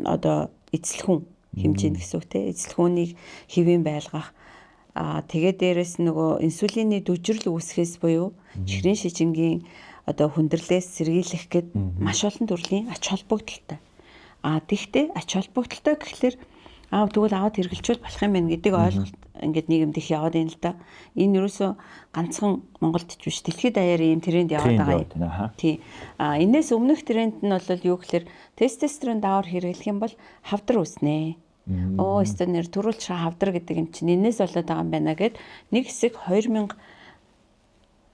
одоо эзлэхүүн хэмжээнд гэсэн үг тий. Эзлэхүүнийг хэвийн байлгах. Тэгээд дээрэс нь нөгөө инсулины дүжрэл үүсгэхээс буюу чихрийн шижингийн одоо хүндрэлээс сэргийлэх гээд маш олон төрлийн ач холбогдолтой. Тэгтээ ач холбогдолтой гэхлээр тэгвэл аваад хэрэглэчүүл болох юм байна гэдэг ойлголт ингээд нийгэмд их яваад байна л да. Энэ ерөөсөө ганцхан Монголд ч биш, дэлхийд даяар ийм тренд яваад байгаа юм. Тийм. Энээс өмнөх тренд нь бол юу гэхлээр тестостерон даавар хэрэглэх юм бол хавдар үүснэ. Өстө нэр төрүүлж хавдар гэдэг юм чинь энээс болоод байгаа юм байна гэд нэг хэсэг 2010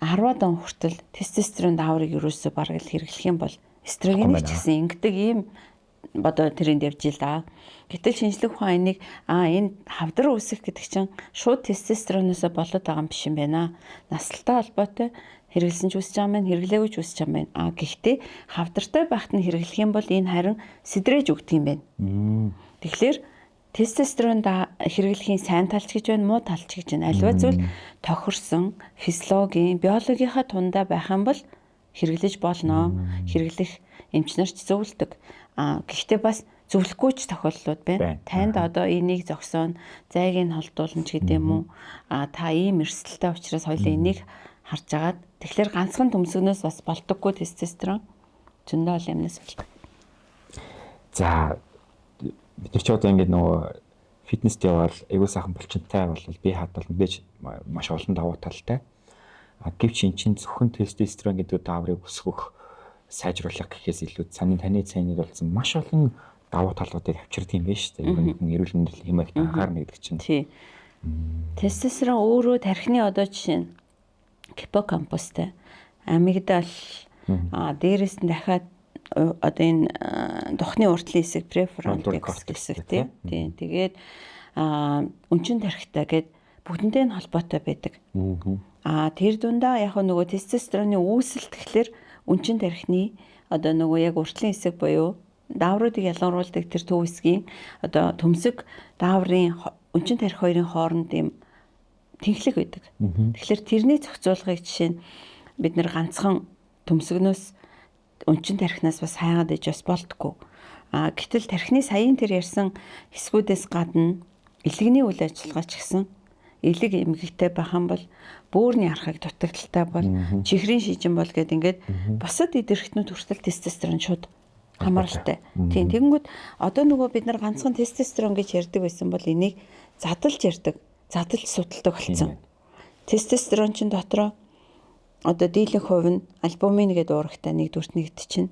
он хүртэл тестостерон дааврыг ерөөсөө бараг л хэрэглэх юм бол эстрогенийг ч гэсэн ингэдэг ийм одоо тренд явж ил да. Гэтэл шинжлэх ухаан энийг энэ хавдар үүсэх гэдэг чинь шууд тестостероноос болоод байгаа юм биш юм байна. Наслтай холбоотой хэрэглэсэн ч үүсэж байгаа юм байна, хэрэглээгүй ч үүсэж байгаа юм байна. Гэхдээ хавдартай байхад нь хэрэглэх юм бол энэ харин сэдрэж өгдөг юм байна. Тэгэхээр тестостерон хэрэглэхийн сайн талч гэж байна, муу талч гэж байна. Альва зүйл тохирсон физиологийн, биологийнхаа тундаа байх юм бол хэрэглэж болно. Хэрэглэх эмч нар ч зөвлөдөг. Гэхдээ бас зөвлөхгүй ч тохиолдлууд байна. Танд одоо энийг зогсооно, зайг нь холдуулна ч гэдэг юм уу. Та ийм эрсдэлтэй учраас хоёлаа энийг харж агаад тэгэхээр ганцхан төмсгнөөс бас болдоггүй тестостерон. Зөндөө олон юмнаас болдог. За бид нар ч одоо ингээд нөгөө фитнест явбал айгуу сайхан булчинтай бол бие хадвал мэдээж маш олон давуу талтай. А гэвч эн чинь зөвхөн тестостерон гэдэг дааврыг өсгөх, сайжруулах гэхээс илүү таны цайныг болсон маш олон давуу талуудыг авчирдаг юм байна шүү дээ. Ер нь хүн эрүүл мэндийн хэм маягт анхаарна гэдэг чинь. Тий. Тестостерон өөрөө тархины одоо жишээ нь гиппокампустай, амигдал, дээрээс нь дахиад одоо энэ духны уртлын хэсэг префронтал хэсэг тий. Тэгээд өнчин тархитай гээд бүгдэндээ нь холбоотой байдаг. Тэр дундаа яг нөгөө тестостероны үүсэлт гэхлээр өнчин тархины одоо нөгөө яг уртлын хэсэг буюу даавруудыг ялгаруулдаг тэр төв хэсгийн одоо төмсөг дааврын өнчин тархи хоёрын хооронд юм тэнхлэг байдаг. Тэгэхээр тэрний зохицуулгыг жишээ нь бид нэр ганцхан төмсгнөөс өнчин тархинаас бас хайгаад иж бас болтгоо. А гэтэл тархины саяын тэр ярьсан хэсгүүдээс гадна илэгний үйл ажиллагаа ч гэсэн элэг эмгэгтэй байх юм бол бөөрийн архаг дутагдaltaй бол чихрийн шижин бол гэд ингээд бусад эд эрхтнүүд хүртэл тестостерон шууд хамааралтай. Тийм, тэгэнгүүт одоо нөгөө бид нар ганцхан тестостерон гэж ярьдаг байсан бол энийг задалж ярьдаг, задалж судалдаг болсон. Тестостерон чинь дотроо одоо дийлэнх хувь нь альбумин гэдэг уурагтай нэгдүгüрт нэгдчихнэ.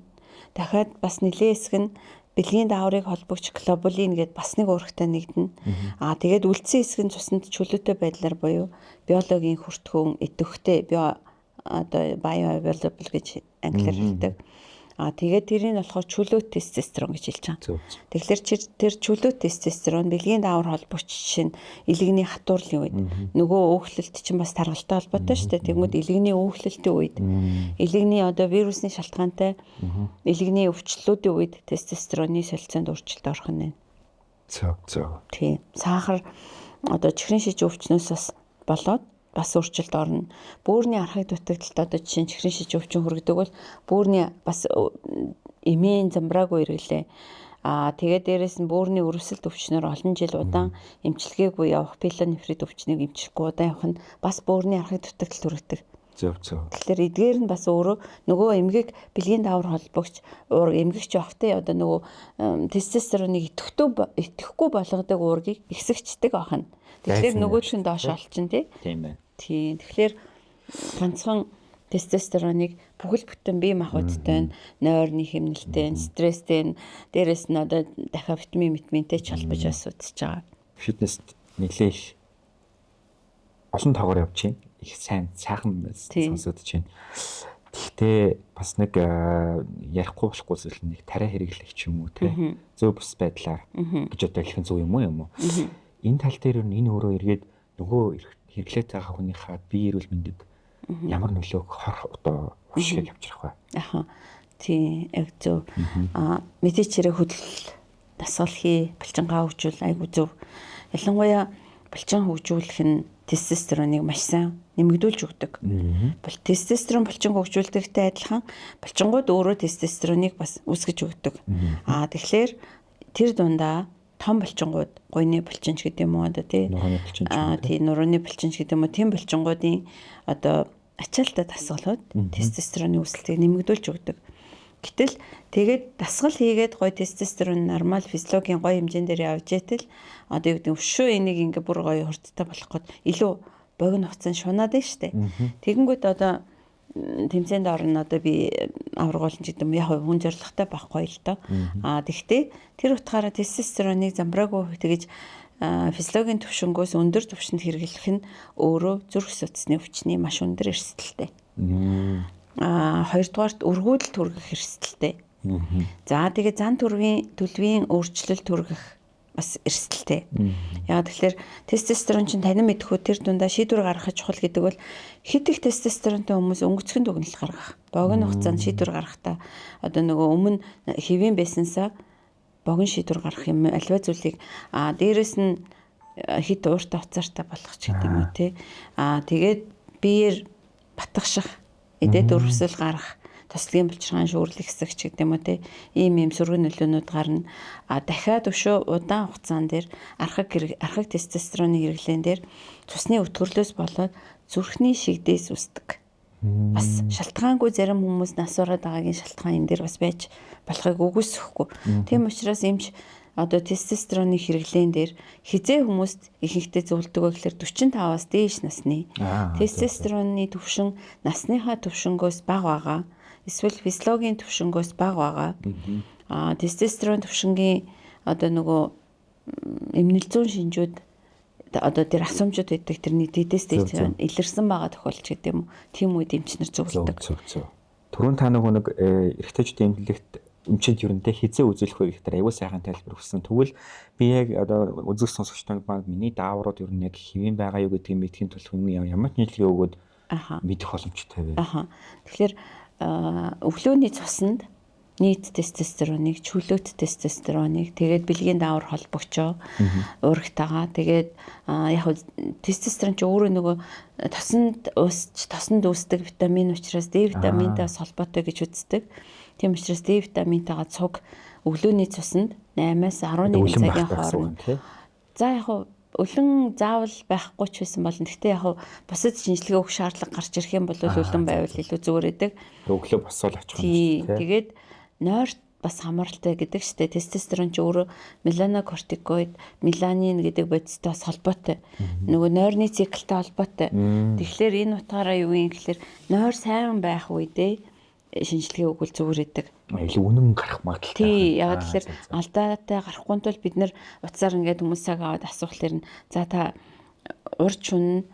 Дахиад бас нэлээ хэсэг нь бэлгийн дааврыг холбогч глобулин гэдээ бас нэг уурагтай нэгдэнэ. Аа тэгээд үлдсэн хэсэг нь цуснд чөлөөтэй байдлаар буюу биологийн хүртгүүн идэвхтэй био одоо bioavailable гэж англиар хэлдэг. Аа тэгээд тэрийг болохоор чөлөө тестостерон гэж хэлж байгаа. Тэгэхээр тэр чөлөө тестостерон бэлгийн даавар холбогч жишээ нь илэгний хатуурлын үед нөгөө өөхлөлт чинь бас таргалтай холбоотой шүү дээ. Тэгмүүд илэгний өөхлөлтийн үед илэгний одоо вирусны шалтгаантай илэгний өвчлөлүүдийн үед тестостероны солилцоонд өөрчлөлт орох нь. Зөв зөв. Тийм. Сахар одоо чихрийн шиж өвчнөөс бас болоод бас өөрчлөлт орно. Бөөрийн архаг дутагдaltaд одоо жишээ нь чихрийн шиж өвчин хүргэдэг бол бөөрийн бас эмийн замбраагүй хэрэглээ. Аа тэгээд дээрэс нь бөөрийн өрөвсөлт өвчнөр олон жил удаан эмчилгээгүй явах пилонефрит өвчнийг эмчлэхгүй удаан явах нь бас бөөрийн архаг дутагдaltaд хүргэдэг. Зөв зөв. Тэгэхээр эдгээр нь бас өөрөө нөгөө эмгэг бэлгийн даавар холбогч уург эмгэгч явахтай одоо нөгөө тестостероныг идэхгүй болгодог уургийг ихсэгчдэг байна. Тэгэхээр нөгөөдх нь доош олчин тий. Тийм байна. Тийм. Тэгэхээр ганцхан тестостероныг бүхэл бүтэн бие махбодтой, нойрны хэмнэлтэй, стресстэй, дээрэс нь одоо дахиад витамин витаминтэй ч холбож бас үзэж байгаа. Фитнест нэлээ их олон тоогоор явж байна. Их сайн сайхан сонсогдож байна. Гэхдээ бас нэг ярихгүй болохгүй зүйл нэг тариа хэрэглэх ч юм уу те. Зөв бус байдлаар гэж одоо хэлэх нь зөв юм уу юм уу? Энэ тал дээр энэ өөрөө эргээд нөгөө хэрэглээд байгаа хүнийхээ бие эрүүл мэндэд ямар нөлөөг хор одоо уршиг авчрах вэ? Аха. Тийм, яг зөв. Аа мэдээч хэрэг хөдөл дасгал хий, булчингаа хөгжүүл айгу зөв. Ялангуяа булчин хөгжүүлэх нь тестостероныг маш сайн нэмэгдүүлж өгдөг. Бол тестостерон булчин хөгжүүлдэгтэй адилхан булчингууд өөрөө тестостероныг бас үүсгэж өгдөг. Аа тэгэхээр тэр дундаа том булчингууд, гуйны булчин ч гэдэг юм уу одоо тий. Нурууны булчин ч юм уу. Тий, нурууны булчин ч гэдэг юм уу. Тийм булчингуудын одоо ачаалттай дасгалууд тестостероны үүсэлтийг нэмэгдүүлж өгдөг. Гэтэл тэгээд дасгал хийгээд гой тестостерон нормал физиологийн гой хэмжээнд дээр явж итэл одоо юу гэдэг нь өшөө энийг ингээ бүр гоё хурдтай болох гээд илүү богино хугацаанд шунаад байна штэ. Тэгэнгүүт одоо тэмцээнд орно одоо би аваргуулна ч гэдэг юм яг хүн зоригтой байхгүй л доо. Аа тэгтээ тэр утгаараа тестостероныг замбраагүй тэгэж физиологийн түвшингөөс өндөр түвшинд хэрэглэх нь өөрөө зүрх судасны өвчний маш өндөр эрсдэлтэй. Аа хоёрдугаарт өргүүдэл төргөх эрсдэлтэй. За тэгээ зан төлөвийн өөрчлөлт төргөх бас эрсдэлтэй. Яг тэгэхээр тестостерон чинь танин мэдхүү тэр дундаа шийдвэр гаргах чухал гэдэг бол хэд их тестостеронтой хүмүүс өнгөцгөн дүгнэлт гаргах. Богино хугацаанд шийдвэр гаргахдаа одоо нөгөө өмнө хэвийн байсансаа богино шийдвэр гаргах юм альва зүйлийг аа дээрэс нь хит ууртай уцаартай болох ч гэдэг юм уу те. Аа тэгээд биеэр батгших, эдэд өрөвсөл гарах, тослогийн булчирхаан шүүрлэх хэсэг ч гэдэг юм уу те. Ийм ийм сөргөн нөлөөнүүд гарна. А дахиад өшөө удаан хугацаан дээр архаг тестостероны хэрэглээн дээр цусны өтгөрлөөс болоод зүрхний шигдээс үүсдэг. Бас шалтгаангүй зарим хүмүүс нас ороод байгаагийн шалтгаан энэ дээр бас байж болохыг үгүйсэхгүй. Тийм учраас эмч одоо тестостероны хэрэглээн дээр хизээ хүмүүст ихэнхдээ зөвлөдөг вэ гэхээр 45-аас дээш насны тестостероны түвшин насныхаа түвшингөөс бага байгаа. Эсвэл физиологийн түвшингөөс бага байгаа. Тестостерон түвшингийн одоо нөгөө эмнэл зүүн шинжүүд одоо тэр асуумжууд байдаг тэрний дэдэс дээд илэрсэн байгаа тохиолдол гэдэг юм уу. Тийм үед эмчнэр зөвлөдөг. Түрүүн та нөгөө нэг эрэгтэйчүүдийн эмнэлэгт эмчинд ерөнтэй хизээ үзүүлэх вэ гэхээр аюул сайхан тайлбар өгсөн. Тэгвэл би яг одоо үзэг сонсогчдод маань миний дааврууд ер нь яг хэвэн байгаа юу гэдгийг мэдхийн тулд хүн ямар нийтлэгээ өгөөд мэдэх боломжтой вэ? Тэгэхээр өглөөний цуснд нийт тестостероныг, чөлөөт тестостероныг, тэгээд бэлгийн даавар холбогчоо уурагтайгаа, тэгээд яг тестостерон ч өөрөө нөгөө тосонд уусч, тосонд үүсдэг витамин учраас D витаминтай бас холбоотой гэж үздэг. Тийм учраас D витаминтайгаа цуг өглөөний цуснд 8-аас 11 цагийн хооронд. За яг өлөн заавал байхгүй ч байсан болно. Гэхдээ яг бусад шинжилгээ өгөх шаардлага гарч ирэх юм бол өлөн байвал илүү зүгээр байдаг. Өглөө босоод очих юм тийм. Тэгээд нойрт бас хамааралтай гэдэг штэ. Тестостерон ч өөрөө меланокортикоид, меланин гэдэг бодистой бас холбоотой. Нөгөө нойрны циклтэй холбоотой. Тэгэхээр энэ утгаараа юу юм гэхээр нойр сайн байх үедээ шинжилгээ өгвөл зүгээр идэг. Илүү үнэн гарах магадлалтай. Тий, яг тэгэхээр алдаатай гарахгүй тул бид нэр утсаар ингээд хүмүүс цаг аваад асуухлаар нь за та урд шүн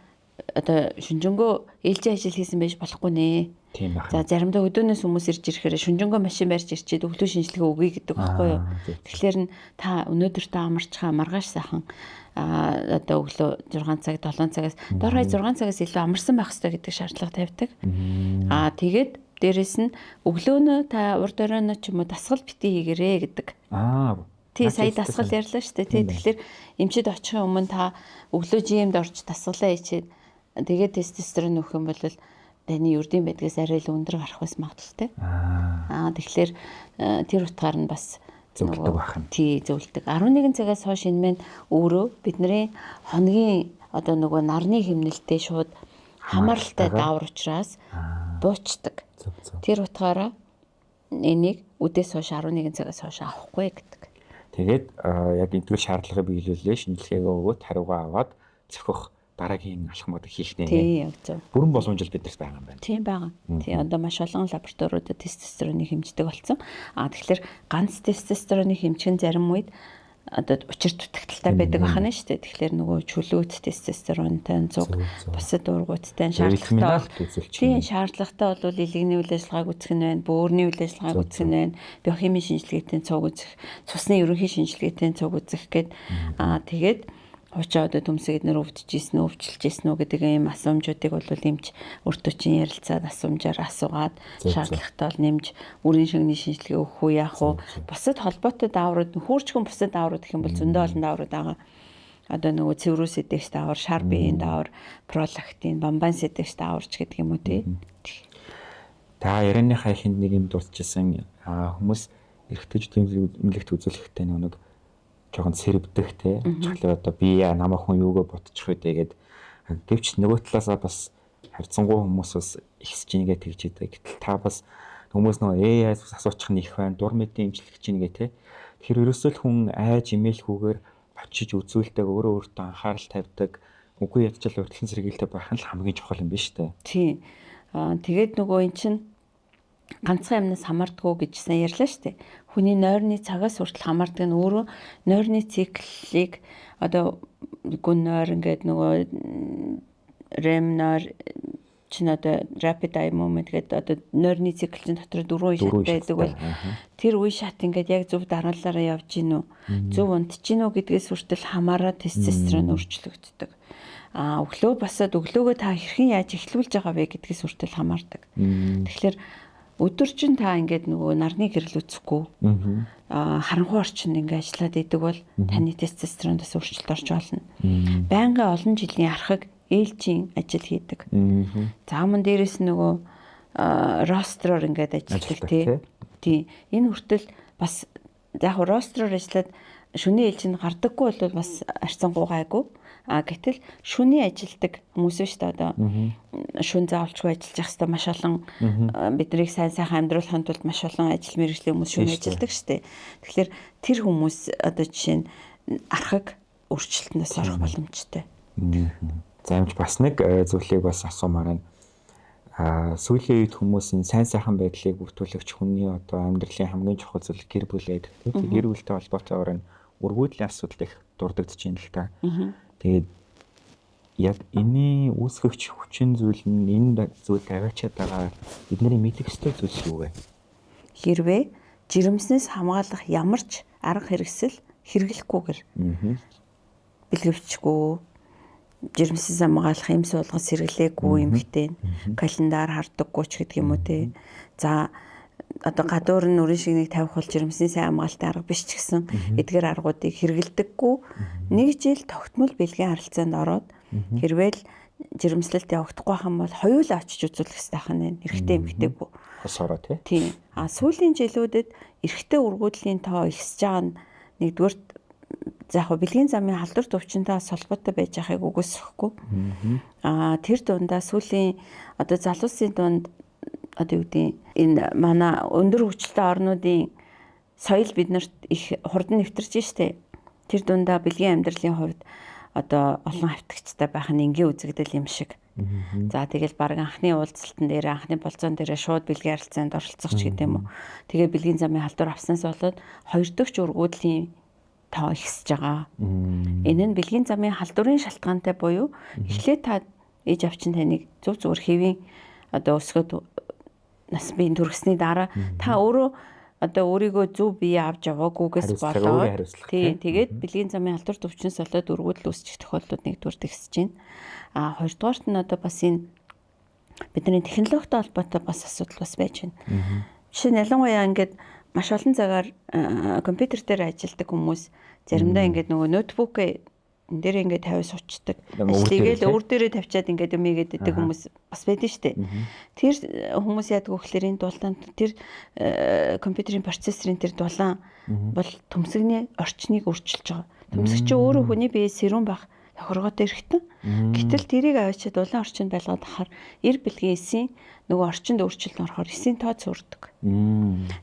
одоо шүнжэнгөө ээлжийн ажил хийсэн байж болохгүй нэ. Тийм байх. За заримдаа өдөөнөөс хүмүүс ирж ирэхээр шүнжэнгөө машин барьж ирчээд өглөө шинжилгээ өгье гэдэг байхгүй юу. Тэгэхээр нь та өнөөдөртөө амарчхаа маргааш сайхан одоо өглөө 6 цаг 7 цагаас дор хаяж 6 цагаас илүү амарсан байх хэрэгтэй гэдэг шаардлага тавьдаг. Тэгээд дээрэс нь өглөөнөө та урд оройноо ч юм уу дасгал битгий хийгэрээ гэдэг. Тий, сая дасгал ярьлаа шүү дээ. Тий, тэгэхээр эмчид очихын өмнө та өглөө жимд орж дасгалаа хийчихэд тэгээд тестостерон өгөх юм бол таны ердийн байдгаас арай л өндөр гарах бас магадлалтай. Тэгэхээр тэр утгаар нь бас зөвлөдөг байх нь. Тий, зөвлөдөг. 11 цагаас хойш энэ мэн өөрөө бидний хоногийн одоо нөгөө нарны хэмнэлтэд шууд хамааралтай даавар учраас буучдаг. Тэр утгаараа энийг үдээс хойш 11 цагаас хойш авахгүй гэдэг. Тэгээд яг эдгээр шаардлагыг биелүүлээ, шинжилгээгээ өгөөд хариугаа аваад зохих дараагийн алхмуудыг хийх нэ. Тийм, яг зөв. Бүрэн боломж биднэрт байгаа юм байна. Тийм байгаа. Тийм, одоо маш олон лабораториудад тестостероныг хэмждэг болсон. Тэгэхээр ганц тестостероныг хэмжих нь зарим үед одоо учир дутагдaltaй байдаг бахана шүү дээ. Тэгэхээр нөгөө чөлөөт тестостеронтой цуг бусад уургуудтай шаардлагатай. Тийм, шаардлагатай бол илэгний үйл ажиллагааг үзэх нь байна, бөөрийн үйл ажиллагааг үзэх нь байна, биохимийн шинжилгээтэй цуг үзэх, цусны ерөнхий шинжилгээтэй цуг үзэх гээд тэгээд хуучин одоо төмсөг эднэр өвдөж ийсэн үү, өвчлөж ийсэн үү гэдэг ийм асуумжуудыг бол эмч өөртөө чинь ярилцаад асуумжаар асуугаад шаардлагатай бол нэмж үрийн шигний шинжилгээ өгөх үү, яах вэ? Бусад холбоотой дааврууд, хөөрчгөн бусад дааврууд гэх юм бол зөндөө олон дааврууд байгаа. Одоо нөгөө цэврүүс эдэгч даавар, шар биеийн даавар, пролактин, бамбан сэдэгч дааварч гэдэг юм уу тий. Та ярианыхаа ихэнд нэг юм дурдчихсан. Хүмүүс эрэгтэйчүүдийн эмнэлэгт үзүүлэхдээ нэг жоохон сэрвдэх те. Чухлаа одоо би намайг хүн юугаа ботчих вэ тэгээд гэвч нөгөө талаасаа бас харьцангуй хүмүүс бас ихсэж ийнгээ тэгж идэг. Гэтэл та бас хүмүүс нөгөө AI асуучих нь их байна. Дур мэдээ имжлэх чинь гээ те. Тэгэхээр ерөөсөө л хүн айж имэйлхүүгээр очиж үзүүлдэг, өөрөө өөртөө анхаарал тавьдаг, үгүй ядчил урьдчилан сэргийлтэй байх нь л хамгийн чухал юм биш үү? Тийм. Тэгээд нөгөө эн чинь ганцхан юмнаас хамаардаггүй гэж сайн ярьлаа шүү дээ. Хүний нойрны цагаас хүртэл хамаардаг нь өөрөө нойрны циклийг одоо гүн нойр ингээд нөгөө REM нойр чинь одоо rapid eye movement гэдэг одоо нойрны цикл чинь дотор 4 үе шаттай байдаг бол тэр үе шат ингээд яг зөв дараалалаараа явж гин үү, зөв унтж гин үү гэдгээс хүртэл хамаараа тестостерон өөрчлөгддөг. Өглөө босоод өглөөгөө та хэрхэн яаж эхлүүлж байгаа вэ гэдгээс хүртэл хамаардаг. Тэгэхээр өдөржин та ингээд нөгөө нарны гэрэл үзэхгүй харанхуй орчинд ингээд ажиллаад идэг бол таны тестостеронд бас өөрчлөлт орж болно. Байнгын олон жилийн архаг ээлжийн ажил хийдэг. За мөн дээрэс нь нөгөө ростроор ингээд ажилладаг тий. Энэ хүртэл бас яг ростроор ажиллаад шөнийн ээлжинд гардаггүй бол бас арцангуй гайгүй. А гэтэл шүний ажилдаг хүмүүс шүү дээ, одоо шүн заавалчгүй ажиллаж явах хэвээр маш олон биднийг сайн сайхан амьдруулахын тулд маш олон ажил мэргэжлийн хүмүүс шүн ажилдаг шүү дээ. Тэгэхээр тэр хүмүүс одоо жишээ нь архаг өөрчлөлтөөс орох боломжтой. За юмч бас нэг зүйлийг бас асуумаар байна. Сүүлийн үед хүмүүсийн сайн сайхан байдлыг бүртгүүлэгч хүний одоо амьдралын хамгийн чухал зүйл гэр бүл гэдэг. Гэр бүлтэй холбоотойгоор энэ өргүүдлийн асуудал их дурддагдж байна л та. Тэгээд яг энэний үүсгэгч хүчин зүйл нь энэ зүйлд аваачаад байгаа бидний мэдэх ёстой зүйлс юу вэ? Хэрвээ жирэмснээс хамгаалах ямар ч арга хэрэгсэл хэрэглэхгүйгээр бэлгэвчгүй, жирэмснээс хамгаалах эм суулган сэргэлээгүй эмэгтэй, календар хардаггүй ч гэдэг юм уу те. За одоо гадуур нь нүрийн шигнийг тавих бол жирэмсний сайн хамгаалтын арга биш ч гэсэн эдгээр аргуудыг хэрэглэдэггүй нэг жил тогтмол бэлгийн харилцаанд ороод хэрвээ л жирэмслэлт явагдахгүй хам бол хоёулаа очиж үзүүлэх хэрэгтэй хань, эрэгтэй эмэгтэйгүй. Хосороо тий. Тийм. А сүүлийн жилүүдэд эрэгтэй үргүүдлийн тоо ихсэж байгаа нь нэгдүгээр за яг бэлгийн замын халдвар төвчөнтэй бас холбоотой байж байгааг үгүйсэхгүй. Тэр дундаа сүүлийн одоо залуусын дунд одоо юу гэдэг энэ манай өндөр хөгжилтэй орнуудын соёл биднэрт их хурдан нэвтэрч штэ. Тэр дундаа бэлгийн амьдралын хувьд одоо олон хавтагчтай байх нь энгийн үзэгдэл юм шиг. За тэгэл баг анхны уулзалтан дээр анхны болцоон дээр шууд бэлгийн харилцаанд оролцох ч гэдэг юм уу. Тэгээ бэлгийн замын халдвар авснаас болоод хоёр дахь үргүүдлийн тоо ихсэж байгаа. Энэ нь бэлгийн замын халдварын шалтгаантай буюу эхлээд та ээж авчин таныг зөв зүгээр хэвийн одоо өсгöd нас биеийн төрөсний дараа та өөрөө одоо өөрийгөө зөв бие авч яваагүйгээс болоод тий тэгээд бэлгийн замын халдвар төвчнөөс болоод өргөдөл үүсчих тохиолдлууд нэгдүгээр тэгсэж байна. А хоёрдугаарт нь одоо бас энэ бидний технологитой холбоотой бас асуудал бас байж байна. Жишээ нь ялангуяа ингээд маш олон цагаар компьютер дээр ажилладаг хүмүүс заримдаа ингээд нөгөө ноутбукээ энэ дээр ингээд тавиа сучдаг. Ажлыгээл өөр дээрээ тавьчаад ингээд юм ийгээд идэг хүмүүс бас байдаг шүү дээ. Тэр хүмүүс яадаг вэ гэхээр энэ дулаан тэр компьютерийн процессорын тэр дулаан бол төмсгний орчныг өөрчилж байгаа. Төмсөг чи өөрөө хүний бие сэрүүн байх тохиргоотой эрхтэн. Гэтэл тэрийг аваачаад дулаан орчинд байлгаад ахаар эр бэлгийн эсийн нөгөө орчинд өөрчлөлт орохоор эсийн тоо цөөрдөг.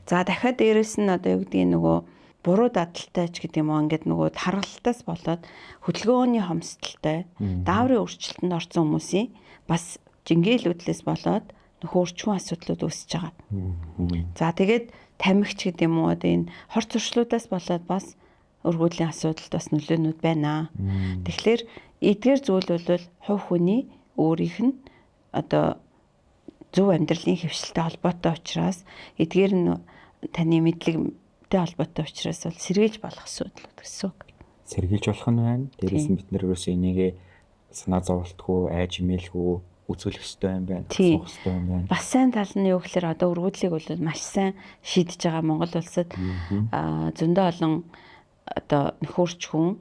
За дахиад дээрэс нь одоо юу гэдгийг нөгөө буруу дадалтай ч гэдэг юм уу ингээд нөгөө таргалтаас болоод хөдөлгөөний хомсдолтой дааврын өөрчлөлтөнд орсон хүмүүсийн бас жингээл үдлээс болоод нөхөө өрчхүүн асуудлууд үүсэж байгаа. За тэгээд тамхич гэдэг юм уу одоо энэ хор зуршлуудаас болоод бас өргүүдлийн асуудалд бас нөлөөнүүд байна. Тэгэхээр эдгээр зүйл бол хувь хүний өөрийнх нь одоо зөв амьдралын хэвшилтэй холбоотой учраас эдгээр нь таны мэдлэгтэй холбоотой учраас бол сэргийлж болох асуудал гэсэн үг. Сэргийлж болох нь байна. Дээрээс нь бид нэр ерөөсөө энийгээ санаа зовлтгүй, айж имээлгүй үзүүлэх ёстой юм байна. Асуух ёстой юм байна. Бас сайн тал нь юу гэхээр одоо өргөдлийг бол маш сайн шийдэж байгаа Монгол улсад зөндөө олон одоо нөхөрч хүн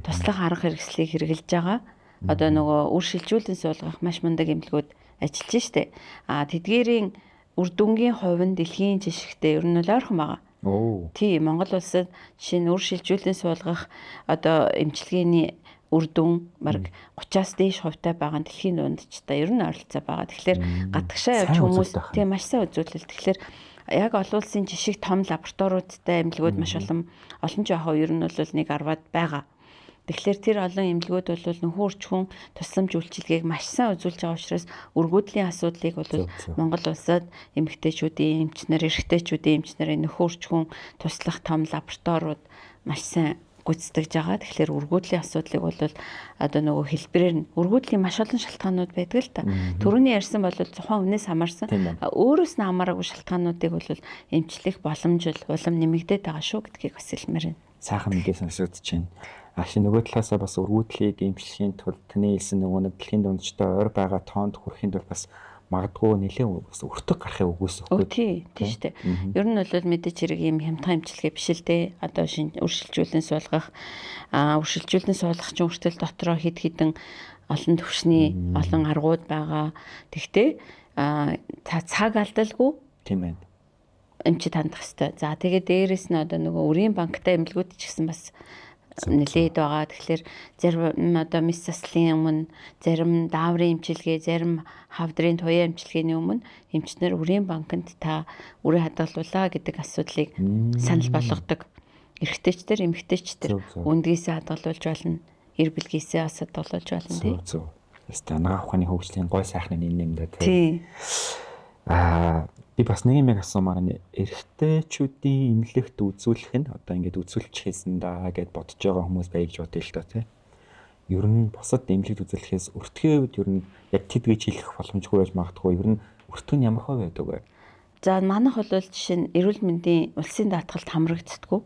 туслах арга хэрэгслийг хэрэглэж байгаа. Одоо нөгөө үр шилжүүлэн суулгах маш мундаг эмнэлгүүд ажиллаж штэ. А тэдгээрийн үр дүнгийн хувь нь дэлхийн жишгтэй ер нь бол ойрхон байгаа. Тий, Монгол улсад жишээ нь үр шилжүүлэн суулгах одоо эмчилгээний үр дүн бараг 30-аас дээш хувьтай байгаа дэлхийн дундчтай ер нь ойролцоо байгаа. Тэгэхээр гадагшаа явж хүмүүс тий маш сайн үзүүлэл. Тэгэхээр яг олон улсын жишг том лабораториудтай эмнэлгүүд маш олон олон ч яхаа ер нь бол нэг 10-аад байгаа. Тэгэхээр тэр олон эмнэлгүүд бол нөхөн өрчхүн тусламж үйлчилгээг маш сайн үзүүлж байгаа учраас өргөдлийн асуудлыг бол Монгол улсад эмэгтэйчүүдийн эмчнэр, эрэгтэйчүүдийн эмчнэрийн нөхөн өрчхүн туслах том лабораториуд маш сайн гүйцэтгэж байгаа. Тэгэхээр өргөдлийн асуудлыг бол одоо нөгөө хэлбэрээр нь өргөдлийн маш олон шалтгаанууд байдаг л та. Төрөний ярьсан бол тухайн хүнээс хамаарсан. Өөрөөс нь хамаараагүй шалтгаануудыг бол эмчлэх боломж улам нэмэгдээд байгаа шүү гэдгийг бас хэлмээр байна. Сайхан мэдээ сонсогдож байна. Ашиг нөгөө талаасаа бас өргүүдлийг эмчлэхийн тулд таны хэлсэн нөгөө нэг дэлхийн дундчтай ойр байгаа тоонд хүрэхийн тулд бас магадгүй нэлээд бас өртөг гарахыг үгүйсэхгүй. Тий, тий шүү дээ. Ер нь бол мэдээч хэрэг ийм хямдхан эмчилгээ биш л дээ. Одоо шинэ өршилжүүлэн суулгах, өршилжүүлэн суулгах чинь хүртэл дотроо хэд хэдэн олон төвшний олон аргууд байгаа. Тэгтээ та цаг алдалгүй. Тийм ээ. Эмчид хандах хэвээр. За тэгээд дээрэс нь одоо нөгөө өрийн банктай эмнэлгүүд ч гэсэн бас Нэлээд байгаа. Тэгэхээр зарим одоо мэс заслын өмнө, зарим дааврын эмчилгээ, зарим хавдрын туяа эмчилгээний өмнө эмчнэр үрийн банкнд та үрээ хадгалуулаа гэдэг асуудлыг санал болгодог. Эрэгтэйч төр, эмэгтэйч төр өндгийсээ хадгалуулж болно. Эр бэлгийсээ бас хадгалуулж болно тий. Зөв. Яста анагаах ухааны хөгжлийн гой сайхны энэ юм да тий. Тий. Би бас нэг юм асуумаар байна. Эрэгтэйчүүдийн эмнэлэгт үзүүлэх нь одоо ингээд үзүүлчихсэн да гэд бодож байгаа хүмүүс байж бодъё л доо тий. Ер нь бусад эмнэлэгт үзүүлэхээс өртгийн хувьд ер нь яг тэд гэж хэлэх боломжгүй байж магадгүй. Ер нь өртөг нь ямар хөө байдаг вэ? За манайх бол жишээ нь эрүүл мэндийн улсын даатгалд хамрагддаггүй.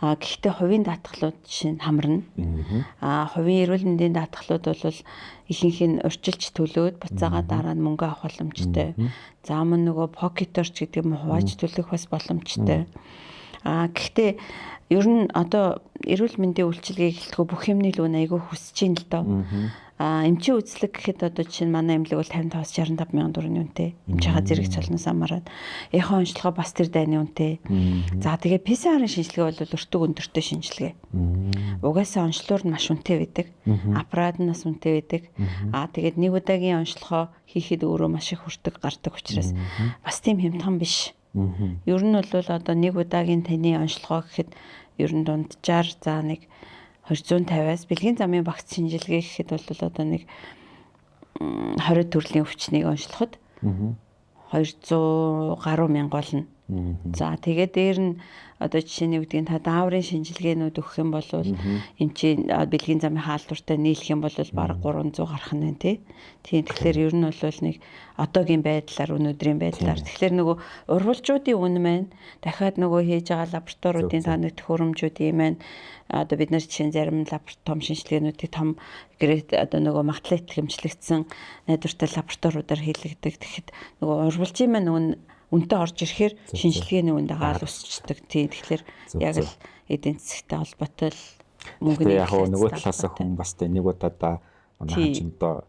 Гэхдээ хувийн даатгалууд жишээ нь хамарна. Хувийн эрүүл мэндийн даатгалууд бол ихэнх нь урьдчилж төлөөд буцаагаа дараа нь мөнгө авах боломжтой. За мөн нөгөө покеторч гэдэг юм хувааж төлөх бас боломжтой. Гэхдээ ер нь одоо эрүүл мэндийн үйлчилгээг хэлтгүү бүх юмны л үн айгүй хүсэж ийн л доо. Эмчийн үзлэг гэхэд одоо жишээ нь манай эмнэлэг бол 55-аас 65 мянган төгрөгийн үнэтэй. Эмчийнхаа зэрэг цолноос хамаарат. Эхо онцлогоо бас тэр дайны үнэтэй. За тэгээ PCR-ын шинжилгээ бол өртөг өндөртэй шинжилгээ. Угаасаа онцлоор нь маш үнэтэй байдаг. Аппарат нь бас үнэтэй байдаг. Тэгээд нэг удаагийн онцлогоо хийхэд өөрөө маш их өртөг гардаг учраас бас тийм хямдхан биш. Ер нь бол одоо нэг удаагийн таны онцлогоо гэхэд ер нь дунджаар за нэг 250-аас бэлгийн замын багц шинжилгээ гэхэд бол одоо нэг 20 төрлийн өвчнийг онцлоход 200 гаруй мянга болно. За тэгээд дээр нь одоо жишээ нь үгдгийн та дааврын шинжилгээнүүд өгөх юм бол эмчийн бэлгийн замын хаалдвартай нийлэх юм бол бараг 300 гарах нь байна тий. Тийм тэгэхээр ер нь бол нэг одоогийн байдлаар өнөөдрийн байдлаар тэгэхээр нөгөө урвалжуудын үн маань дахиад нөгөө хийж байгаа лабораториудын та нэг төхөөрөмжүүдийн маань одоо бид нар жишээ нь зарим лаборатори том шинжилгээнүүдийг том гэрээт одоо нөгөө магадлал итгэмжлэгдсэн найдвартай лабораториудаар хийлэгдэг. Тэгэхэд нөгөө урвалжийн маань үн үнтэй орж ирэхээр шинжилгээний үн дагаал өсчдөг. Тийм тэгэхээр яг л эдийн засгтай холбоотой л мөнгөний яг нөгөө талаас хүн бас тэ нэг удаадаа манай чин одоо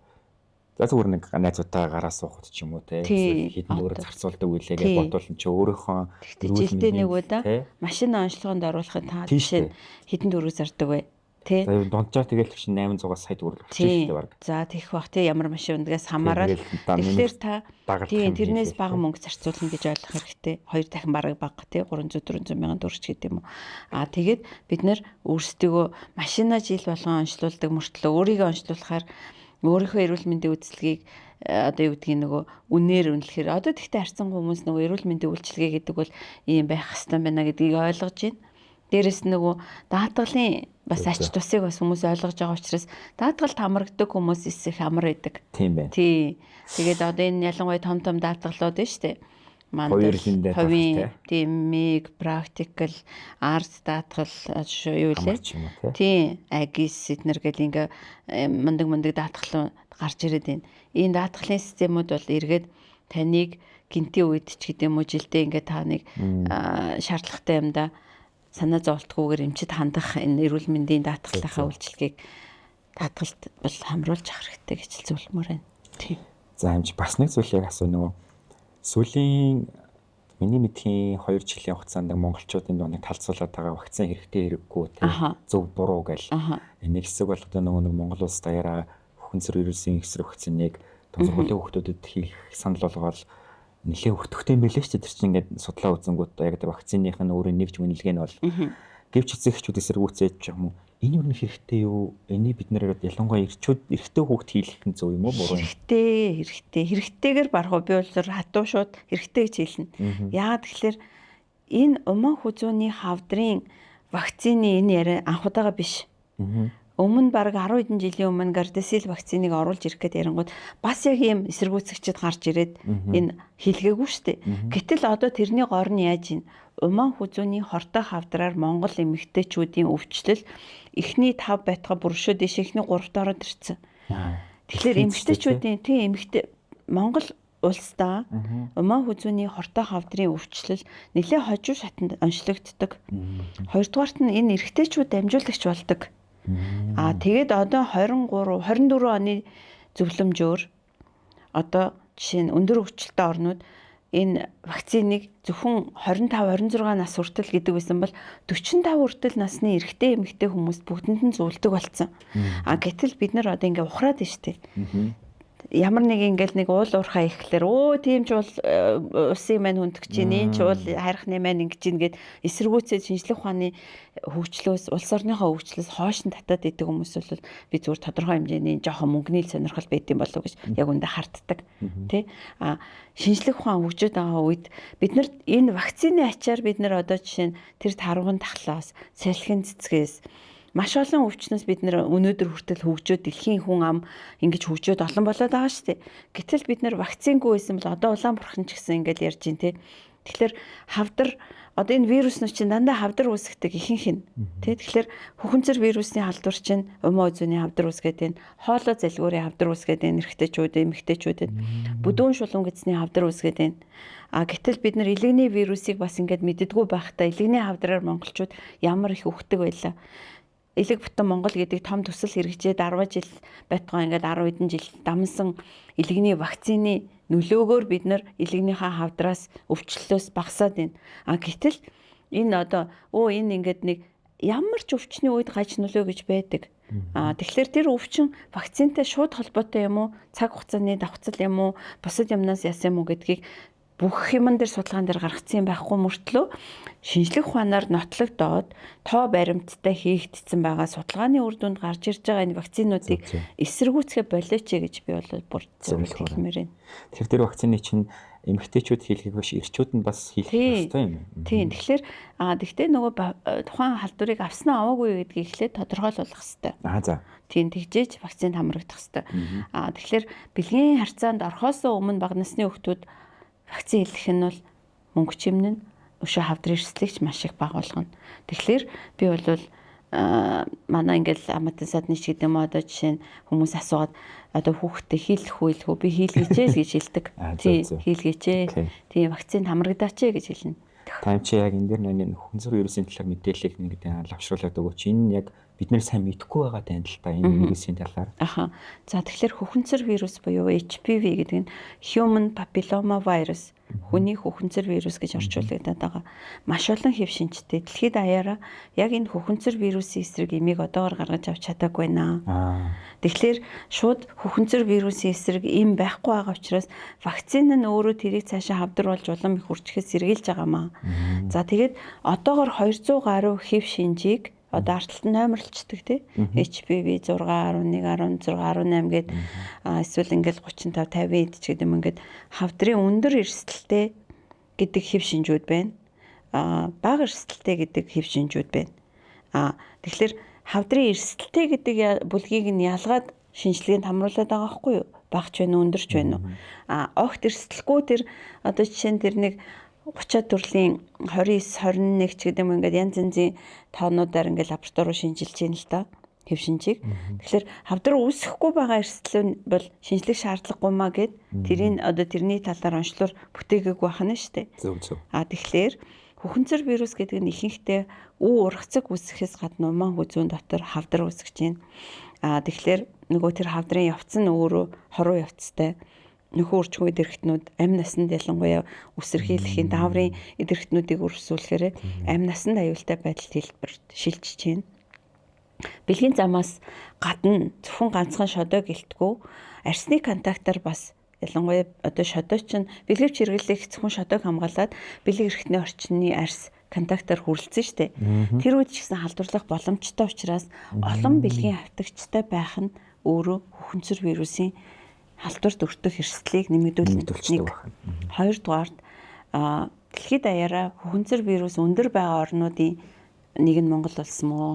за зүгээр нэг найзуудтайгаа гараа суухад ч юм уу те хэдэн төгрөг зарцуулдаг үлээ гэж бодвол чи өөрийнхөө жилдээ нэг удаа машин онцлогоонд оруулахад та жишээ хэдэн төгрөг зардаг вэ? Тэ. За дунджаар тэгэл чинь 800-аас сая төгрөг болчих шүү дээ баг. За тэгэх бах тий ямар машин ундгаас хамаарал. Тэгэхээр та тий тэрнээс бага мөнгө зарцуулна гэж ойлгох хэрэгтэй. 2 дахин бараг бага тий 300 400 мянган төгрөг ч гэдэг юм уу. Тэгээд бид нэр өөрсдийгөө машина жил болгон онцлуулдаг мөртлөө өөрийгөө онцлуулахаар өөрийнхөө эрүүл мэндийн үзлэгийг одоо юу гэдгийг нөгөө үнээр үнэлэхээр одоо тэгтээ харьцангуй хүмүүс нөгөө эрүүл мэндийн үйлчилгээ гэдэг бол ийм байх хэвээр байна гэдгийг ойлгож байна. Дээрэс нь нөгөө даатгалын бас ач тусыг бас хүмүүс ойлгож байгаа учраас даатгалд хамрагддаг хүмүүс их амар байдаг. Тийм байна. Тий. Тэгээд одоо энэ ялангуяа том том даатгалууд байна шүү дээ. Хувийн тийм миг, практикал, арт даатгал юу лээ. Тийм, агис эднэр гэл ингээ мундаг даатгал гарч ирээд байна. Энэ даатгалын системүүд бол эргээд таныг гинтийн үед ч гэдэг юм уу жилдээ ингээ та нэг шаардлагатай юмдаа санаа зовлтгүйгээр эмчид хандах энэ эрүүл мэндийн даатгалынхаа үйлчилгээг даатгалд бол хамруулж авах хэрэгтэй гэж зөвлөмөр байна. Тийм. За эмч бас нэг зүйлийг асуу нөгөө сүүлийн миний мэдхийн 2 жилийн хугацаанд монголчуудын дунд талцуулаад байгаа вакцин хэрэгтэй хэрэггүй тийм зөв буруу гэл. Нэг хэсэг бол одоо нөгөө нэг Монгол улс даяараа хөхөн цэр вирусын эсрэг вакциныг сургуулийн хүүхдүүдэд хийх санал болгоод нэлээ өртөгтэй юм байлээ шүү дээ. Тэр чинь ингээд судлаа үзэнгүүт яг тэр вакциных нь өөрийн нэгж үнэлгээ нь бол гэвч эцэгчүүд эсэргүүцээд ч юм уу. Энэ юу нэг хэрэгтэй юу? Энийг бид нэр ялангуяа эрчүүд эрэгтэй хүүхд хийлгэх нь зөв юм уу буруу юм? Хэрэгтэй, хэрэгтэй. Хэрэгтэйгээр барах уу би бол хатуу шууд хэрэгтэй гэж хэлнэ. Яагаад тэгэхээр энэ уман хүзүүний хавдрын вакцины энэ яриа анх удаага биш. Өмнө бараг 10 хэдэн жилийн өмнө Гардасил вакциныг оруулж ирэх гээд ярингууд бас яг ийм эсэргүүцэгчд гарч ирээд энэ хийлгээгүй шүү дээ. Гэтэл одоо тэрний гор нь яаж ийн? Уман хүзүүний хортой хавдраар Монгол эмэгтэйчүүдийн өвчлөл эхний 5 байтгаа бүршөө дэше эхний 3-т ороод ирсэн. Тэгэхээр эмэгтэйчүүдийн тийм эмэгтэй Монгол улсдаа уман хүзүүний хортой хавдрын өвчлөл нэлээд хожуу шатанд онцлогддог. Хоёрдугаарт нь энэ эрэгтэйчүүд дамжуулагч болдог. Тэгээд одоо 23 24 оны зөвлөмжөөр одоо жишээ нь өндөр өвчлөлтэй орнууд энэ вакциныг зөвхөн 25 26 нас хүртэл гэдэг байсан бол 45 хүртэл насны эрэгтэй эмэгтэй хүмүүст бүгдэнд нь зөвлөдөг болсон. А гэтэл бид нар одоо ингээ ухраад байна шүү дээ. Ямар нэг ингээл нэг уул уурхай ихлээр өө тийм ч бол улсын маань хүндэж чинь, энэ ч бол харихны маань ингэж чинь гэд эсэргүүцээд шинжлэх ухааны хөгжлөөс, улс орныхоо хөгжлөөс хойш нь татаад идэг хүмүүс бол би зүгээр тодорхой хэмжээний жоохон мөнгөний л сонирхол байд юм болов уу гэж яг үндэ харддаг. Тэ? А шинжлэх ухаан хөгжөөд байгаа үед бид нар энэ вакцины ачаар бид нар одоо жишээ нь тэр тарвган тахлаас, салхин цэцгээс маш олон өвчнөөс бид нэр өнөөдөр хүртэл хөгжөөд дэлхийн хүн ам ингэж хөгжөөд олон болоод байгаа шүү дээ. Гэтэл бид нэр вакцингүй байсан бол одоо улаан бурхан ч гэсэн ингэж ярьж байна те. Тэгэхээр хавдар одоо энэ вируснууд чинь дандаа хавдар үүсгдэг ихэнх нь. Тэ, тэгэхээр хөхөнцөр вирусны халдвар чинь умаа үзүүний хавдар үүсгээд байна. Хоолой залгуурын хавдар үүсгээд байна. Эрэгтэйчүүд, эмэгтэйчүүдэд бүдүүн шулуун гэдэсний хавдар үүсгээд байна. А гэтэл бид нар илэгний вирусыг бас ингээд мэддэггүй байхдаа илэгний хавдраар монголчууд ямар их үхдэг байлаа. Элэг бүтэн Монгол гэдэг том төсөл хэрэгжээд 10 жил байтугай ингээд 10 хэдэн жил дамсан элэгний вакцины нөлөөгөөр бид нар элэгнийхээ хавдраас өвчлөлөөс багасаад байна. А гэтэл энэ одоо энэ ингээд нэг ямар ч өвчний үед гаж нөлөө гэж байдаг. А тэгэхээр тэр өвчин вакцинтай шууд холбоотой юм уу? Цаг хугацааны давхцал юм уу? Бусад юмнаас яасан юм уу гэдгийг бүх юмн дээр судалгаан дээр гаргацсан байхгүй мөртлөө шинжлэх ухаанаар нотлогдоод тоо баримттай хийгдсэн байгаа судалгааны үр дүнд гарч ирж байгаа энэ вакцинуудыг эсэргүүцгээ болооч гэж би бол бүр зөвлөмөр байна. Тэгэхээр тэр вакцины чинь эмэгтэйчүүд хийлгэх биш, эрчүүд нь бас хийх ёстой юм. Тийм. Тэгэхээр тэгтээ нөгөө тухайн халдварыг авсан уу аваагүй гэдгийг эхлээд тодорхойлох хэрэгтэй. Аа за. Тийм, тэгжээж вакцинд хамрагдах хэрэгтэй. Тэгэхээр бэлгийн харьцаанд орохоос өмнө бага насны хүүхдүүд вакцин хийлгэх нь бол мөнгө чимнэн өшөө хавдар эрсдлэгч маш их бага болгоно. Тэгэхээр би бол манай ингээл аматын садны ч гэдэг юм уу, одоо жишээ нь хүмүүс асуугаад одоо хүүхдээ хийлгэх үү илхүү, би хийлгээч л гэж хэлдэг. Тий, хийлгээч. Тий, вакцинд хамрагдаач гэж хэлнэ. Та юм чи яг энэ дэр нэг хөнцөр вирусын талаар мэдээллийг нэг лавшруулад өгөөч. Энэ яг бид нэр сайн мэдэхгүй байгаа тань л та энэ вирусын талаар. Аха. За, тэгэхээр хөхөнцөр вирус буюу HPV гэдэг нь Human Papilloma Virus, хүний хөхөнцөр вирус гэж орчуулагдаад байгаа. Маш олон хэв шинжтэй. Дэлхийд даяараа яг энэ хөхөнцөр вирусын эсрэг эмийг одоогор гаргаж авч чадаагүй байна. Тэгэхээр шууд хөхөнцөр вирусын эсрэг эм байхгүй байгаа учраас вакцин нь өөрөө тэрийг цаашаа хавдар болж улам их үржихэд сэргийлж байгаамаа. За, тэгээд одоогор 200 гаруй хэв шинжийг одоо ард талд нь номерлцдаг тий. HPV 6, 11, 16, 18 гээд эсвэл ингээл 35, 50 эд ч гэдэг юм, ингээд хавдрын өндөр эрсдэлтэй гэдэг хэв шинжүүд байна. Бага эрсдэлтэй гэдэг хэв шинжүүд байна. Тэгэхээр хавдрын эрсдэлтэй гэдэг бүлгийг нь ялгаад шинжилгээнд хамруулад байгаа байхгүй юу? Багч байна уу, өндөрч байна уу? Огт эрсдэлгүй тэр одоо жишээ нь тэр нэг 30 төрлийн 29, 21 ч гэдэг юм, ингээд янз янзын тоонуудаар ингээд лаборатори руу шинжилж байна л да, хэв шинжийг. Тэгэхээр хавдар үүсэхгүй байгаа эрсдэл бол шинжлэх шаардлагагүй маа гэд тэрийг одоо тэрний талаар онцлоор бүтээгээгүй байх нь шүү дээ. Зөв зөв. Тэгэхээр хөхөнцөр вирус гэдэг нь ихэнхдээ үү ургацаг үүсгэхээс гадна умаан хүзүүн дотор хавдар үүсгэж байна. Тэгэхээр нөгөө тэр хавдрын явц нь өөрөө хоруу явцтай. Нөхөн үрчгүй эдэрхтнүүд амь насанд ялангуяа үсэрхийлэхийн дааврын эдэрхтнүүдийг өрсүүлэхээр амь насанд аюултай байдалд хэлбэрт шилжиж байна. Бэлгийн замаас гадна зөвхөн ганцхан шодоо гэлтгүү арсны контактаар бас, ялангуяа одоо шодоо чинь бэлгэвч хэрэглэх зөвхөн шодоог хамгаалаад бэлэг эрхтний орчны арс контактаар хүрэлцэн штэ. Тэр үед ч гэсэн халдварлах боломжтой учраас олон бэлгийн хавтагчтай байх нь өөрөө хөхөнцөр вирусын халдварт өртөх эрсдлийг нэмэгдүүлнэ. Нэг. Хоёрдугаарт дэлхийд даяараа хөхөнцөр вирус өндөр байгаа орнуудын нэг нь Монгол болсон мөө.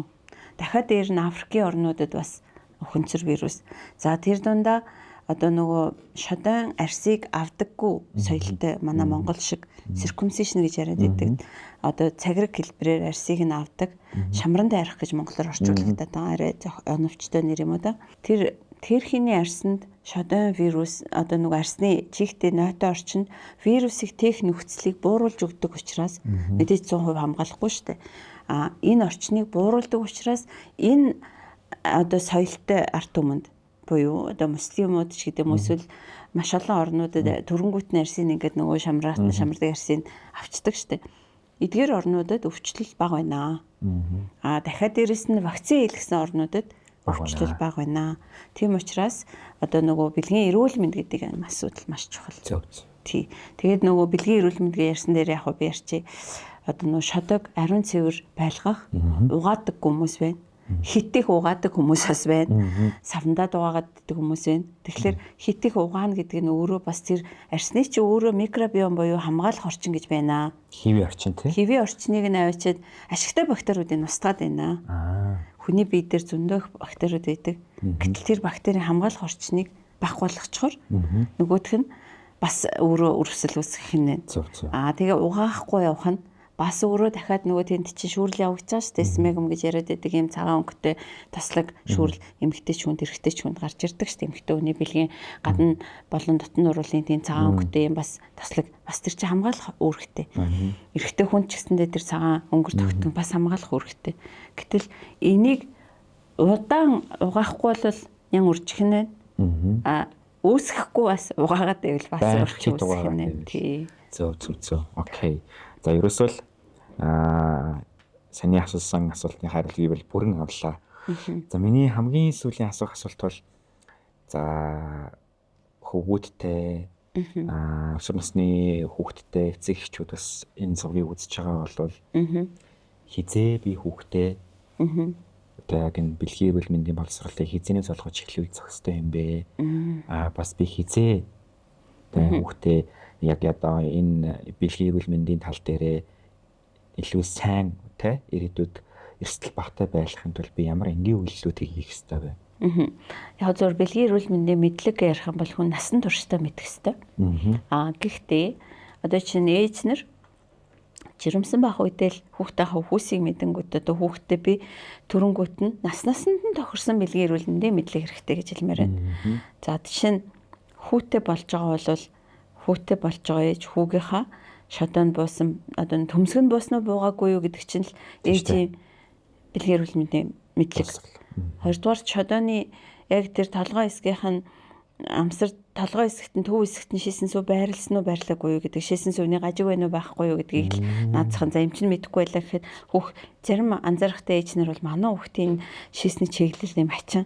Дахиад дээр нь Африкийн орнуудад бас хөхөнцөр вирус. За, тэр дундаа одоо нөгөө шодон арсыг авдаггүй соёлтой манай Монгол шиг circumcision гэж яриад байдаг. Одоо цагираг хэлбэрээр арсыг нь авдаг. Шамран дайрах гэж монголоор орчуулагдаад байгаа. Арай оновчтой нэр юм уу да. Тэр тэрхиний арсанд шодон вирус одоо нөгөө арсны чихтэй нойтон орчинд вирусыг тээх нөхцөлийг бууруулж өгдөг учраас мэдээж 100% хамгаалахгүй шүү дээ. Энэ орчныг бууруулдаг учраас энэ одоо соёлтой ард түмэнд буюу одоо муслимууд ч гэдэг юм эсвэл Маш олон орнуудад төрөнгүүт нь арсын ингээд нөгөө шамардаг арсын авчдаг штэ. Эдгээр орнуудад өвчлөл бага байна. Аа дахиад дээрэс нь вакцин хийлгэсэн орнуудад өвчлөл бага байна. Тийм учраас одоо нөгөө бэлгийн эрүүл мэнд гэдэг энэ асуудал маш чухал. Зөв. Тий. Тэгээд нөгөө бэлгийн эрүүл мэнд гэж ярьсан дээр яг би ярьчих. Одоо нөгөө шодог ариун цэвэр байлгах угаадаг хүмүүс байна. Хит их угаадаг хүмүүс бас байна. Савндаа дугаагаад иддэг хүмүүс байна. Тэгэхээр хит их угаана гэдэг нь өөрөө бас тэр арсны чи өөрөө микробиом буюу хамгаалах орчин гэж байна. Хэвийн орчин тий. Хэвийн орчныг нь авчиад ашигтай бактериудыг устгаад байна. Хүний бие дээр зөндөх бактериуд байдаг. Гэтэл тэр бактерийн хамгаалах орчныг байхгүй болгочхоор нөгөөх нь бас өөрөө өрөвсөл үүсгэх нь. Зөв. Аа тэгээ угаахгүй явах нь бас өөрөө дахиад нөгөө тэнд чинь шүүрэл явагдаж байгаа шүү дээ. Смегм гэж яриад байдаг юм цагаан өнгөтэй тослог шүүрэл эмэгтэй ч хүнд эрэгтэй ч хүнд гарч ирдэг шүү дээ. Эмэгтэй хүний бэлгийн гадна болон дотн нуруулын тийм цагаан өнгөтэй юм бас тослог бас тэр чинь хамгаалах үүрэгтэй. Эрэгтэй хүн ч гэсэндээ тэр цагаан өнгөр тогтсон бас хамгаалах үүрэгтэй. Гэтэл энийг удаан угаахгүй бол ян үржих нь байна. Аа үүсгэхгүй бас угаагаад байвал бас үржих үүсгэх нь байна. Тий. Зөв. Окей. За ерөөсөө л саний асуусан асуултын хариултыг бол бүрэн авлаа. За миний хамгийн сүүлийн асуух асуулт бол за хөвгүүдтэй өсвөр насны хүүхэдтэй эцэг эхчүүд бас энэ зургийг үзэж байгаа бол хизээ би хүүхдээ одоо яг энэ бэлгийн эрүүл мэндийн боловсролыг хизээнээс олгож эхлүүл зохистой юм бэ? Бас би хизээ хүүхдээ яг одоо энэ бэлгийн эрүүл мэндийн тал дээрээ илүү сайн тэ ирээдүйд эрсдэл багтай байхын тулд би ямар энгийн үйлдэлүүдийг хийх ёстой вэ? Яг зөв бэлгийн эрүүл мэндийн мэдлэг ярих юм бол хүн насан туршдаа мэдэх ёстой. Гэхдээ одоо чинь ээж нар жирэмсэн байх үедээ л хүүхдээ хүүсийг мэдэнгүүт одоо хүүхдээ би төрөнгүүт нь нас насанд нь тохирсон бэлгийн эрүүл мэндийн мэдлэг хэрэгтэй гэж хэлмээр байна. За жишээ нь хүүтэй болж байгаа бол хүүтэй болж байгаа ээж хүүгийнхаа шодоонд буусан одоо төмсг нь буусан уу буугаагүй юу гэдэг чинь л ээжийн бэлгийн эрүүл мэндийн мэдлэг. Хоёрдугаар шодооны яг тэр толгой хэсгийнх нь амсар толгой хэсэгт нь төв хэсэгт нь шийсэн сүү байрлсан уу байрлаагүй юу гэдэг, шийсэн сүүний гажиг байна уу байхгүй юу гэдгийг л наацхан за эмч нь мэдэхгүй байлаа гэхэд хүүх зарим анзаарахтай ээж нар бол манай хүүхдийн шийсний чиглэл юм хачин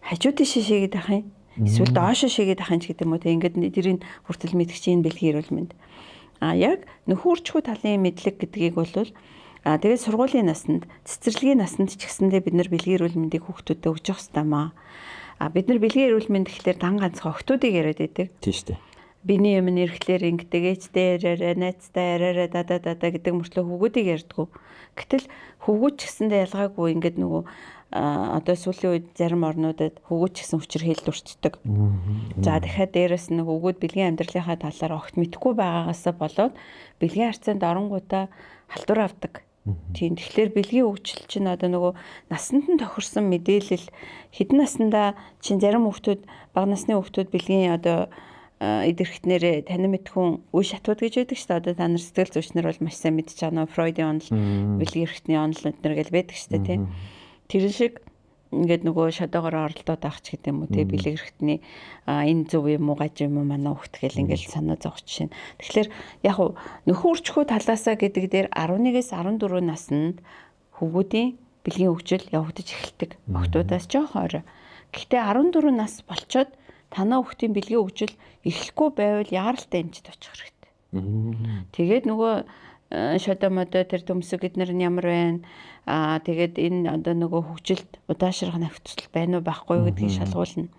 хажуу тийш шийгээд ах юм эсвэл доошо шийгээд ах юм ч гэдэг юм уу те, ингээд тэрийг хүртэл мэдэх чинь бэлгийн эрүүл мэнд. А яг нөхөрчхүү талын мэдлэг гэдгийг бол тэгээд сургуулийн наснд, цэцэрлэгийн наснд ч гэсэндээ бид нар бэлгийн эрүүл мэндийг хүүхдүүдэд өгч явах ёстой маа. А бид нар бэлгийн эрүүл мэнд гэхлээр дан ганцхан охтуудыг яриад байдаг. Тийм шүү дээ. Биний юм нэрэхлээр ингэдэг, ээжтэй яриараа, найзтай яриараа, дада дада гэдэг мөртлөө хөвгүүдийг ярьдгүү. Гэтэл хөвгүүд ч гэсэндээ ялгаагүй ингээд нөгөө одоо сүүлийн үед зарим орнуудад хөвгүүд ч гэсэн хүчирхийлэлд өртдөг. За дахиад дээрэс нь хөвгүүд бэлгийн амьдралынхаа талаар огт мэдэхгүй байгаагаасаа болоод бэлгийн харьцаанд оронгуудаа халдвар авдаг. Тийм, тэгэхээр бэлгийн хөгжил чинь одоо нөгөө насанд нь тохирсон мэдээлэл хэдэн наснда чинь зарим хүүхдүүд бага насны хүүхдүүд бэлгийн одоо эд эрхтнэрээ танин мэдхүн үе шатууд гэж байдаг шүү дээ. Одоо та нар сэтгэл зүйчнэр бол маш сайн мэдж байгаа нөө Фройдын онол, бэлгийн эрхтний онол эднэр гэл байдаг шүү дээ, тийм. Тэр шиг ингээд нөгөө шодоогоор оролдоод авах ч гэдэг юм уу, тийм, бэлэг эрхтний энэ зөв юм уу гаж юм уу манай хүүхд гэл ингээд санаа зовх жишээ. Тэгэхээр яг нөхөн үрчхүү талаасаа гэдэг дээр 11-ээс 14 наснд хөвгүүдийн бэлгийн хөгжил явагдаж эхэлдэг. Охтуудаас жоох ойроо. Гэхдээ 14 нас болчоод танаа хүүхдийн бэлгийн хөгжил эхлэхгүй байвал яаралтай эмчид очих хэрэгтэй. Тэгээд нөгөө шодо модо тэр төмсөг эднэр нь ямар байна? Аа тэгээд энэ одоо нөгөө хөгжилд удаашрах нөхцөл байна уу байхгүй юу гэдгийг шалгуулна.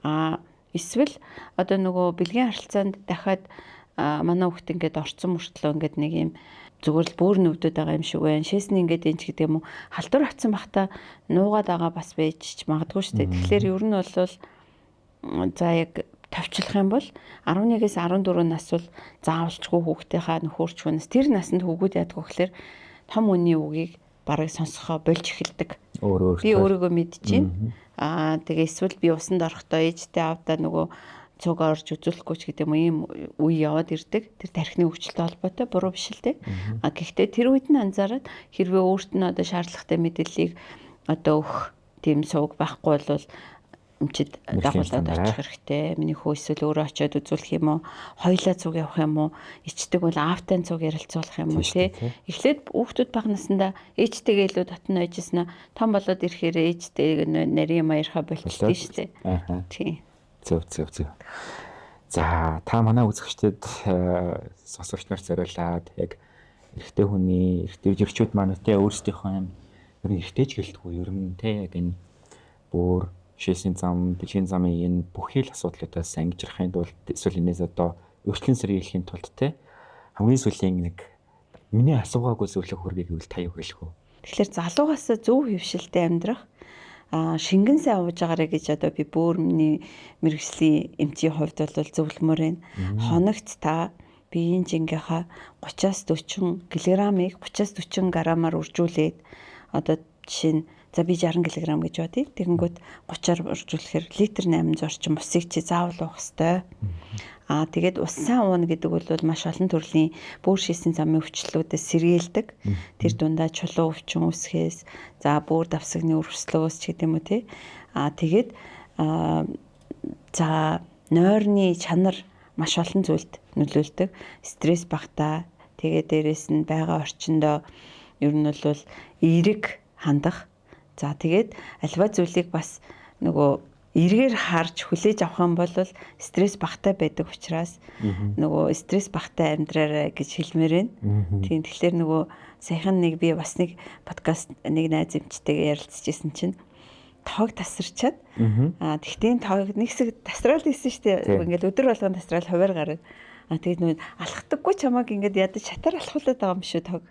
Аа эсвэл одоо нөгөө бэлгийн харилцаанд дахиад манай хүүхд ингээд орцсон мөртлөө ингээд нэг юм зүгээр л бөөр нүвдөд байгаа юм шиг байна. Шээсний ингээд энэ ч гэдэг юм уу халдвар авцсан бахта нуугаад байгаа бас байж ч магадгүй шүү дээ. Тэгэхээр ер нь бол за яг товчлох юм бол 11-ээс 14 нас бол заавалчгүй хүүхдийнхаа нөхөрчгүүнээс тэр наснд хүүгүүд яадаг вэ гэхээр том үний үгийг барыг сонсохоо болж эхэлдэг. Би өөрийгөө мэдчихээн. Аа тэгээ эсвэл би усанд орохдоо ээжтэй аавдаа нөгөө цуг орж үзүүлэхгүй ч гэдэг юм ийм үе яваад ирдэг. Тэр тархины хөгжилтэй холбоотой буруу биш л дээ. А гэхдээ тэр үед нь анзаараад хэрвээ өөрт нь одоо шаардлагатай мэдээллийг одоо өгөх тийм сувг байхгүй бол Эмчид дагуулад очих хэрэгтэй. Миний хүү эсвэл өөрөө очиод үзүүлэх юм уу? Хоёлаа цуг явах юм уу? Ичдэг бол аавтай цуг ярилцуулах юм уу тий? Эхлээд хүүхдүүд бага насндаа ээжтэйгээ илүү дотно байжсэн том болоод ирэхээр ээжтэйг нарийн юм яриха болчихдөө шүү дээ. Тий. Зөв зөв зөв. За та манай үзэгчдэд сонсогч нарт зориулаад яг эрэгтэй хүний эрэгтэй жирчүүд маань те өөрсдийнхөө юм ер нь эрэгтэй ч гэлтгүй ер нь те яг энэ бүр шээсийн зам, бэлгийн замын энэ бүхий л асуудлуудаас ангижрахын тулд эсвэл энэс одоо өөрчлөн сэргийлэхийн тулд те хамгийн сүүлийн нэг миний асуугаагүй зөвлөх хүргэе гэвэл та юу хэлэх вэ? Тэгэхээр залуугаас зөв хэвшилтэй амьдрах шингэн сайн ууж байгаарэ гэж одоо би бөөрмний мэрэгжлийн эмчийн хувьд бол зөвлөмөр байна. Хоногт та биеийн жингийнхаа 30-аас 40 кг-ыг 30-аас 40 грамаар үржүүлээд одоо жишээ нь за би 60 кг гэж бодъё. Тэгэнгүүт 30-аар үржүүлэхээр литр 800 орчим усыг чи заавал уух ёстой. Аа тэгээд ус сайн ууна гэдэг бол маш олон төрлийн бөөр шийсэн замын өвчлөлүүдээс сэргийлдэг. Тэр дундаа чулуу өвчин үүсгэхээс, за бөөр давсагны өрсөлөөс ч гэдэг юм уу те. Аа тэгээд за нойрны чанар маш олон зүйлд нөлөөлдөг. Стресс багтаа, тэгээд дээрэс нь байгаа орчиндөө ер нь бол эерэг хандах. За тэгээд альва зүйлийг бас нөгөө эргээр харж хүлээж авах юм бол стресс багтай байдаг учраас нөгөө стресс багтай амьдраарай гэж хэлмээр байна. Тийм тэгэхээр нөгөө саяхан нэг би бас нэг подкаст нэг найз эмчтэйгээ ярилцж исэн чинь тоог тасарчаад аа тэгтээ тоог нэг хэсэг тасраал хийсэн шүү дээ. Ингээл өдөр болгон тасраал хуваар гараад А тэгээд нөгөө алхдаггүй чамааг ингээд ядаж шатар алхуулаад байгаа юм шүү тог.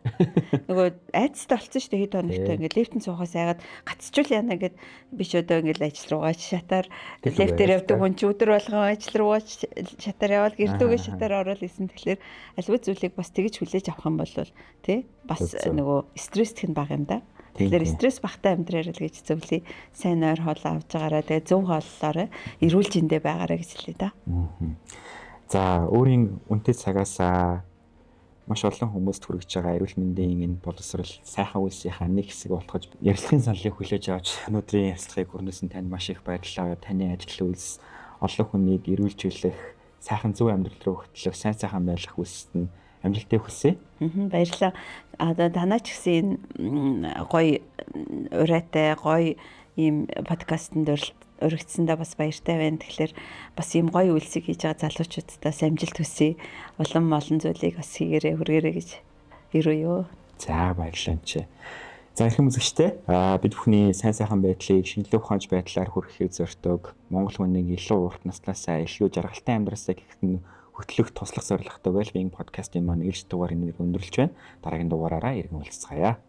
Нөгөө айцтай болцсон шүү дээ хэд хоногтой ингээд лифтэн суухаас айгаад гацчул яана гэд би ч одоо ингээд ажил руугаа шатар лифтээр явдаг хүн чи өдөр болгон ажил руугаа шатар яваал гэртүүгээ шатар ороод исэн. Тэгэхээр альва зүйлийг бас тэгж хүлээж авах юм бол тий бас нөгөө стресстэх нь бага юм да. Тэгэхээр стресс багтай амьдраарай л гэж зөвлөе. Сайн ойр хоол авч байгаарай. Тэгээ зөв хооллоорой. Эрүүл зэндээ байгаарай гэж хэлье да. За өөрийн үнэтэй цагаасаа маш олон хүмүүст хүргэж байгаа эрүүл мэндийн энэ боловсрол сайхан үйлсийнхаа нэг хэсэг болгож ярилцлагын саналыг хүлээж авч өнөөдрийн ярилцлагыг өрнөсөн танд маш их баярлалаа. Таны ажил үйлс олон хүнийг эрүүлжүүлэх, сайхан зөв амьдрал руу хөтлөх, сайн сайхан байх үйлсэд нь амжилтыг хүсье. Баярлалаа. Одоо танаа ч гэсэн энэ гоё урайтай, гоё ийм подкастэнд өргөцсөндөө бас баяртай байна. Тэгэхээр бас ийм гоё үйлсийг хийж байгаа залуучуудаас амжилт хүсье. Улам олон зүйлийг бас хийгээрэй, хүргээрэй гэж өрөөё. За баярлалаа чи. За эрхэм үзэгчдээ бид бүхний сайн сайхан байдлыг шинжлэх ухаанч байдлаар хүргэхийг зорьдог. Монгол хүнийг илүү урт наслаасаа илүү жаргалтай амьдралсаа гихт нь хөтлөх туслах зорилготой Wellbeing podcast-ийн маань ээлж дугаар энэ өндөрлөж байна. Дараагийн дугаараараа иргэн уулзцгаая.